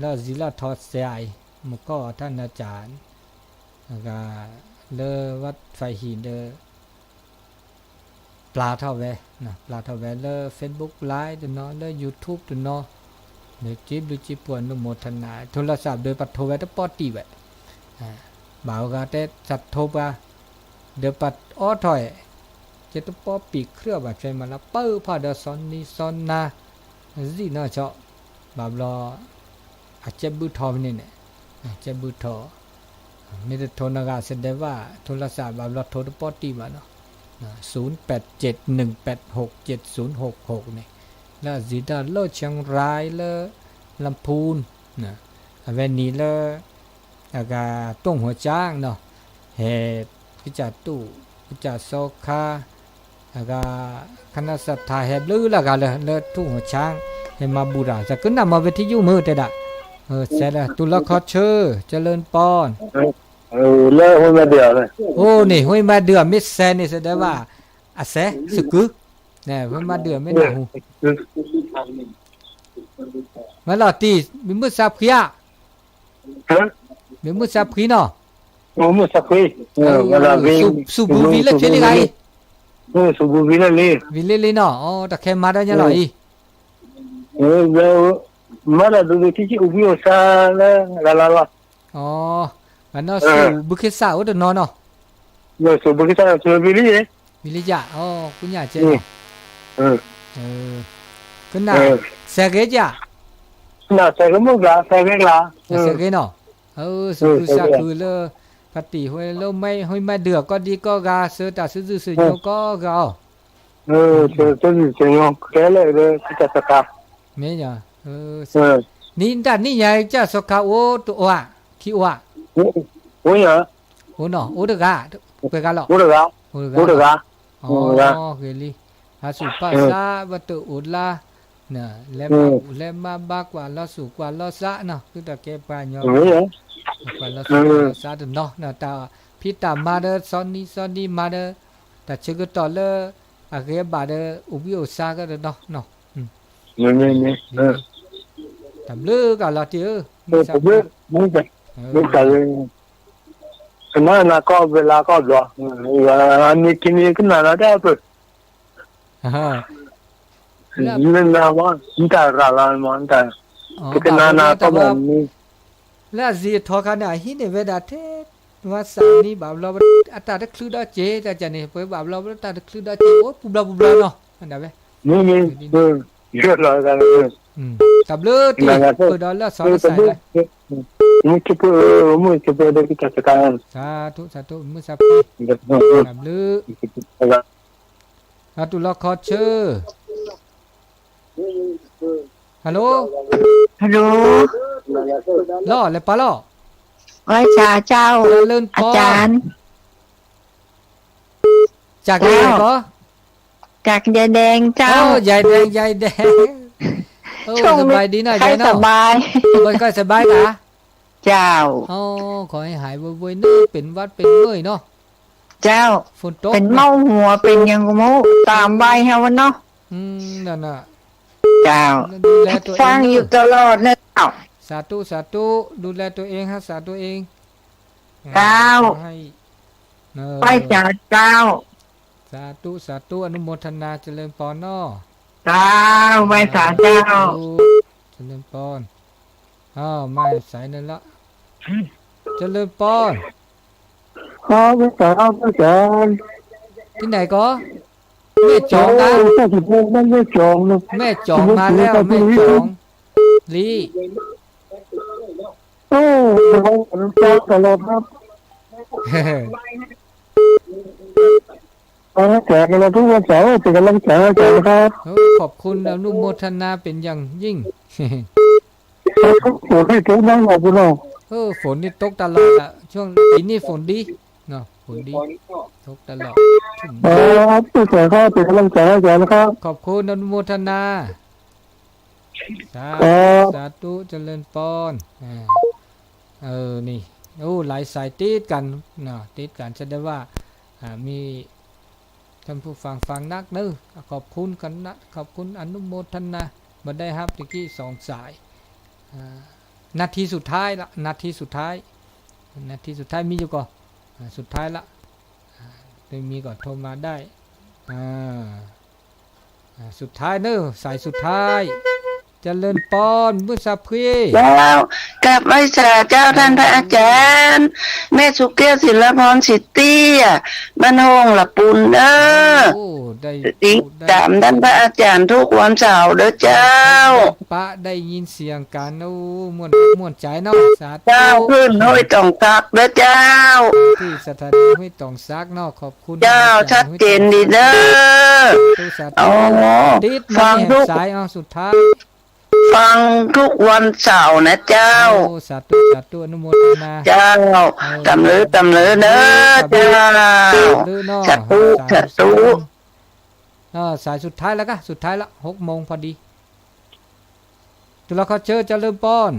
လၢအစံးလၢအထီစဲးအံၤ မုၢ်ကီၢ်အီၤထၣ်နၤကၢ် အဂၤ လၢဝၣ်ဖးဟံၣ်ဒီး ပျၢ်ထီၣ်ဝဲ ပျၢ်ထီၣ်ဝဲလၢ Facebook Live တနီၤ လၢ YouTube တနီၤ လၢက့ဘျုးက့ပှၤနုာ်မိၢ်ထနၢ် ထိလီၤစၢ်ဘျုးပထိဝဲတပီၢ်တံၢ်ဝဲ ဘၣ်အဂၤတဲစးထိပှၤ ဒီးပအိးထီၣ် ကတပီၢ်ပံာ်ခရံာ်အဘၣ်ထွဲမးလၢ ပၢဖးဒီးစီၤနံၤစီၤနၤ စံၣ်နီၣ်ဆီ ဘၣ်ဘျီ အကဲဘုထီၣ်ဖဲန့ၣ်န့ၣ် အကဲဘုထီၣ် မ့ၢ်တထိနဂၤစဒဲးဘၣ် ထိလီၤစၢ်ဘၣ်ဘျီထိတပီၢ်တံၢ်ဘၣ်နီၤ ศูนย์แปดเจ็ดหนึ่งแปดหกเจ็ดศูนย์หกหก န့ၣ် လၢအစံးတၢ်လၢ เชียงราย လၢ ลำพูน အဝဲန့ၣ်လၢ အဂၤ တူၢ်ဟိၣ်ကၠၢ်နီၤ ဟဲ ကစၢ်တူၢ် ကစၢ်စီခါ အဂၤ ခနစထါ ဟဲဘျုးလၢဂၤလၢ လၢတူၢ်ဟိၣ်ကၠၢ် ဟဲမၤဘူၣ်တၢ် သးကနၣ်မၤဝဲထံယူၢ်မုၢ်တဲဒၣ် စဲးလၢ တူၢ်လီၢ်ခီဆၢ ကၠလၢနပီၢ် လၢ ဟူမၤဒုး အိၣ်န့ၣ် ဟူမၤဒုး မ့ၢ်စဲးန့ၣ် စဒဲးဘၣ် အစဲး စကု ဟူမၤဒုး မ့ၢ်နၢ်ဟူ မ့ၢ်လီၤတံၢ် မ့ၢ်မုၢ်ဆါဖှံဧါ, မ့ၢ်မုၢ်ဆါဖှံနီၤ, မုၢ်ဆါဖှံ, ဝဲဒၣ် စူၢ်ပူၤဝံၤလၢခံလံဂၤအံၤ, စူၢ်ပူၤဝံၤလၢလံ, ဝံၤလံလံနီၤ, တၢ်ခဲမၤတၢ်ညါလီၤအံၤ, မၤတၢ်ဒိၣ်ဒိၣ်ထံထံ အိၣ်ဘှံးအိၣ်ဆါလၢဂၤလၢ်လီၤ, ဂၤနီၢ်စူၢ်ဘုခ့စၢ်အိၣ်တနီၤနီၤ စူၢ်ဘုခ့စၢ် ဝံၤလံယဲ, ဝံၤလံယဲ, ကူညၣ်ကဲနီၤ, ကနၣ်, စဲးဂ့ၤယဲ, စဲးဂ့ၤမုၢ်ဂၤ စဲးဂ့ၤဂၤ, စဲးဂ့ၤနီၤ, စူၢ်ခုစၢ်ခုလၢ ဖါတံၢ်ဟဲလၢ ဟဲမၤဒုးအီၤ ကီၢ်ဒံကီၢ်ဂၤ ဆှၢတၢ်စုဒုၣ်စုညိကီၢ်ဂၤအီၤ, ဆှၢတၢ်စုဒုၣ်စုညိ ကဲလၢာ်ဒီး ကစၢ်စီၤခါ, မ့ၢ်, နံၣ်တၢ်နံၣ်ညါ ကစၢ်စီၤခါအိၣ်တအိၣ်ဧါ, ခံအိၣ်ဧါ, အိၣ်နီၤ, အိၣ်တဂၤ, ပှဲၤဂၤလီၤ, အိၣ်တဂၤ, အိၣ်တဂၤ, ဂ့ၤလံ, ဟးစူၢ်ပာ်စၢ် ဘၣ်တအိၣ်လၢ်, လဲၤမၤဘူၣ်လဲၤမၤဘါ ကွၢ်လီၤစူၢ်ကွၢ်လီၤစးနီၤ, သုတၢ်ကဲပှၤကညီ, ကွၢ်လီၤစူၢ်ကွၢ်လီၤစးတနီၤ, တၢ်ဖံးတၢ်မၤဒီး စီနံစီနံမၤဒီး, တၢ်ဆၢကတီၢ်လၢ အဂ့ၤအဘၣ်ဒီး အိၣ်ဘှံးအိၣ်ဆါကဒီးနီၤ, တၢ်ဘျုးကလီၤတံၢ်ဧၢ, မုၢ်ဆါဖှံ, ကနၣ်နၤကီၢ်ဘျီလၢကီၢ်ဘျီ, မ့ၢ်ကနၣ်နၤတၢ်ပၢၢ်, လၢနၤမ့ၢ် နတၢ်ရၤလီၤမ့ၢ်, ပကနၣ်နၤကီၢ်ဘျီ, လၢအစံးအထီခါန့ၣ် အဟံးန့ၢ်ဝဲဒၣ်ထဲ ဝါစးနံၣ်ဘၣ်ဘျီ အတၢ်တချုးဒီးက့ၤ တၢ်ကန့ၣ် ပှၤဘၣ်ဘျီတၢ်တချုးဒီးက့ၤ အိၣ်ပူၤဘျီပူၤဘျီနီၤ, ဒ်ဝဲ, မ့ၢ်, တၢ်ဘျုးတံၢ် ပၢၢ်ဒီးလၢစီၤလၢစးလၢ မုၢ်ဆါဖှံ, မုၢ်ဆါဖှံဒီးကစၢ်စီၤခါ, စၤထူၣ်စၤထူၣ် မုၢ်ဆါဖှံ, တၢ်ဘျုး, အတူၢ်လီၤခီဆၢ, hello, hello, လီၤ လဲၤပာ်လီၤ, ဝဲစးကၠီ, လၢပီ, จากแดงเจ้า, จากแดงเจ้า, โอ้ สบายดีนะยายเนาะ, สบาย สบายกะ, เจ้า, โอ้ ขอให้หายไวๆเนอะ เป็นหวัดเป็นเมื่อยเนาะ, เจ้า, ฝนตก เป็นเมาหัวเป็นอย่างก็ไม่รู้ ตามวัยเฮาเนาะ, อืม นั่นน่ะ, เจ้า, ดูแลตัวเองเนอะ ฟังอยู่ตลอดนะเจ้า, สาธุ สาธุ ดูแลตัวเอง รักษาตัวเอง, เจ้า, ขอให้ ไหว้สาเจ้า, สาธุ สาธุ อนุโมทนา เจริญพรเนาะ, เจ้า, ไหว้สาเจ้า, สาธุ เจริญพร, อ้าว มาสายนั่นละ เจริญพร, ครับ ไหว้สาครับ ไหว้สา, ที่ไหนก็ แม่จ๋องนะ โอ้ เจ้าสิบหกบ้านแม่จ๋องนะ แม่จ๋องมาแล้ว แม่จ๋อง สิบหกบ้านแม่จ๋อง ลี โอ้ เราตลอดครับ เอาละ แจกกันเราทุกวันเสาร์ เป็นกำลังใจให้กันนะครับ โอ้ ขอบคุณอนุโมทนาเป็นอย่างยิ่ง ฝนนี่ตกน้อยกว่าพวกเรา เออ ฝนนี่ตกตลอดอะ ช่วงปีนี้ฝนดีเนาะ ฝนดี ตกตลอด ครับ ช่วยแจกครับ เป็นกำลังใจให้กันนะครับ ขอบคุณอนุโมทนา สาธุ ครับ สาธุ เจริญพร อ่า เออ นี่ โอ้ หลายสายติดกันเนาะ ติดกัน แสดงว่า อ่า มี ท่านผู้ฟังฟังนักเนอะ ขอบคุณกันนะ ขอบคุณอนุโมทนา มาได้ครับตะกี้สองสาย อ่า นาทีสุดท้ายละ นาทีสุดท้าย นาทีสุดท้ายมีอยู่ก่อน อ่า สุดท้ายละ อ่า ไม่มีก็โทรมาได้ อ่า อ่า สุดท้ายเนอะ สายสุดท้าย เจริญพร มุสาพี เจ้า กราบไหว้สาเจ้าท่านพระอาจารย์ แม่สุแก้วศิลปพร ศรีเตี้ย บ้านโฮงละปูนเด้อ โอ้ ได้ ติดตามท่านพระอาจารย์ทุกวันเสาร์เด้อเจ้า ปะได้ยินเสียงกัน โอ้ ม่วน ม่วนใจเนาะ สาธุ เจ้า ขึ้นห้วยตองซักเด้อเจ้า ที่สถานีห้วยตองซักเนาะ ขอบคุณ เจ้า อาจารย์ ชัดเจนดีเด้อ สาธุ สาธุ อ๋อ ติดมาเนี่ย ฟังทุก สาย เอา สุดท้าย ฟังทุกวันเสาร์นะเจ้า โอ้ สาธุ สาธุ อนุโมทนา เจ้า เออ ตำเลือ ตำเลือเด้อ เจ้า ตำเลือเนาะ สาธุ สาธุ สาธุ เออ สายสุดท้ายแล้วกะ สุดท้ายละ หกโมงพอดี ตุลาคอเชอร์ เจริญปอน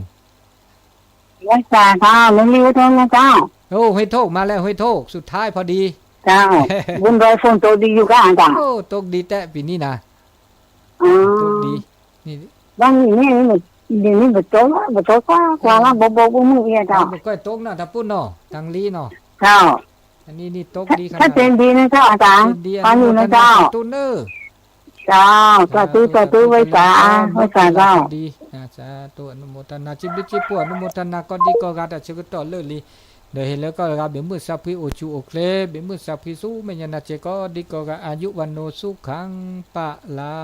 ไหว้สาเจ้า ไม่รีบโทษนะเจ้า โอ้ ห้วยโทก มาแล้ว ห้วยโทก สุดท้ายพอดี เจ้า บุญดอยฝนตกดีอยู่กะอาจารย์ โอ้ ตกดีแต๊ะปีนี้นะ อ๋อ ตกดี นี่ ဘၣ်မနုၤန့ၣ် ဒ်န့ၣ်ပတိလီၤ ပတိကွၢ်ကွၢ်လီၤ ဘီဘီမုၢ်မုၢ်အံၤအတၢ် ပကဲတိကနၣ်တၢ်ပူၤနီၤ တၢ်လံနီၤ တၢ် အနံၣ်နံၣ်တိကဒံခါ တၢ်သ့ဒ်န့ၣ်တၢ်အတၢ် သ့ဒ်အနုမောทนาတိၢ်နီၤ တၢ် စၤတူစၤတူဝဲစၤ ဝဲစၤဒီး စၤတူ အနုမောทนา စံးဘျုးစံးဖှိၣ် အနုမောทนาကိးဒံကိးဂၤတၢ်ဆၢကတီၢ်လၢာ်လံ ဒီးဟ့ၣ်လၢကီၢ်တဂၤ ဘၣ်မုာ်စၢ်ဖှံအိၣ်ဆူၣ်အိၣ်ချ့ ဘၣ်မုာ်စၢ်ဖှံဆူမဲာ်ညါနၤစ့ၢ်ကီး ကိးဒံကိးဂၤ อายุวันโนสุขังพลั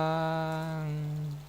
ง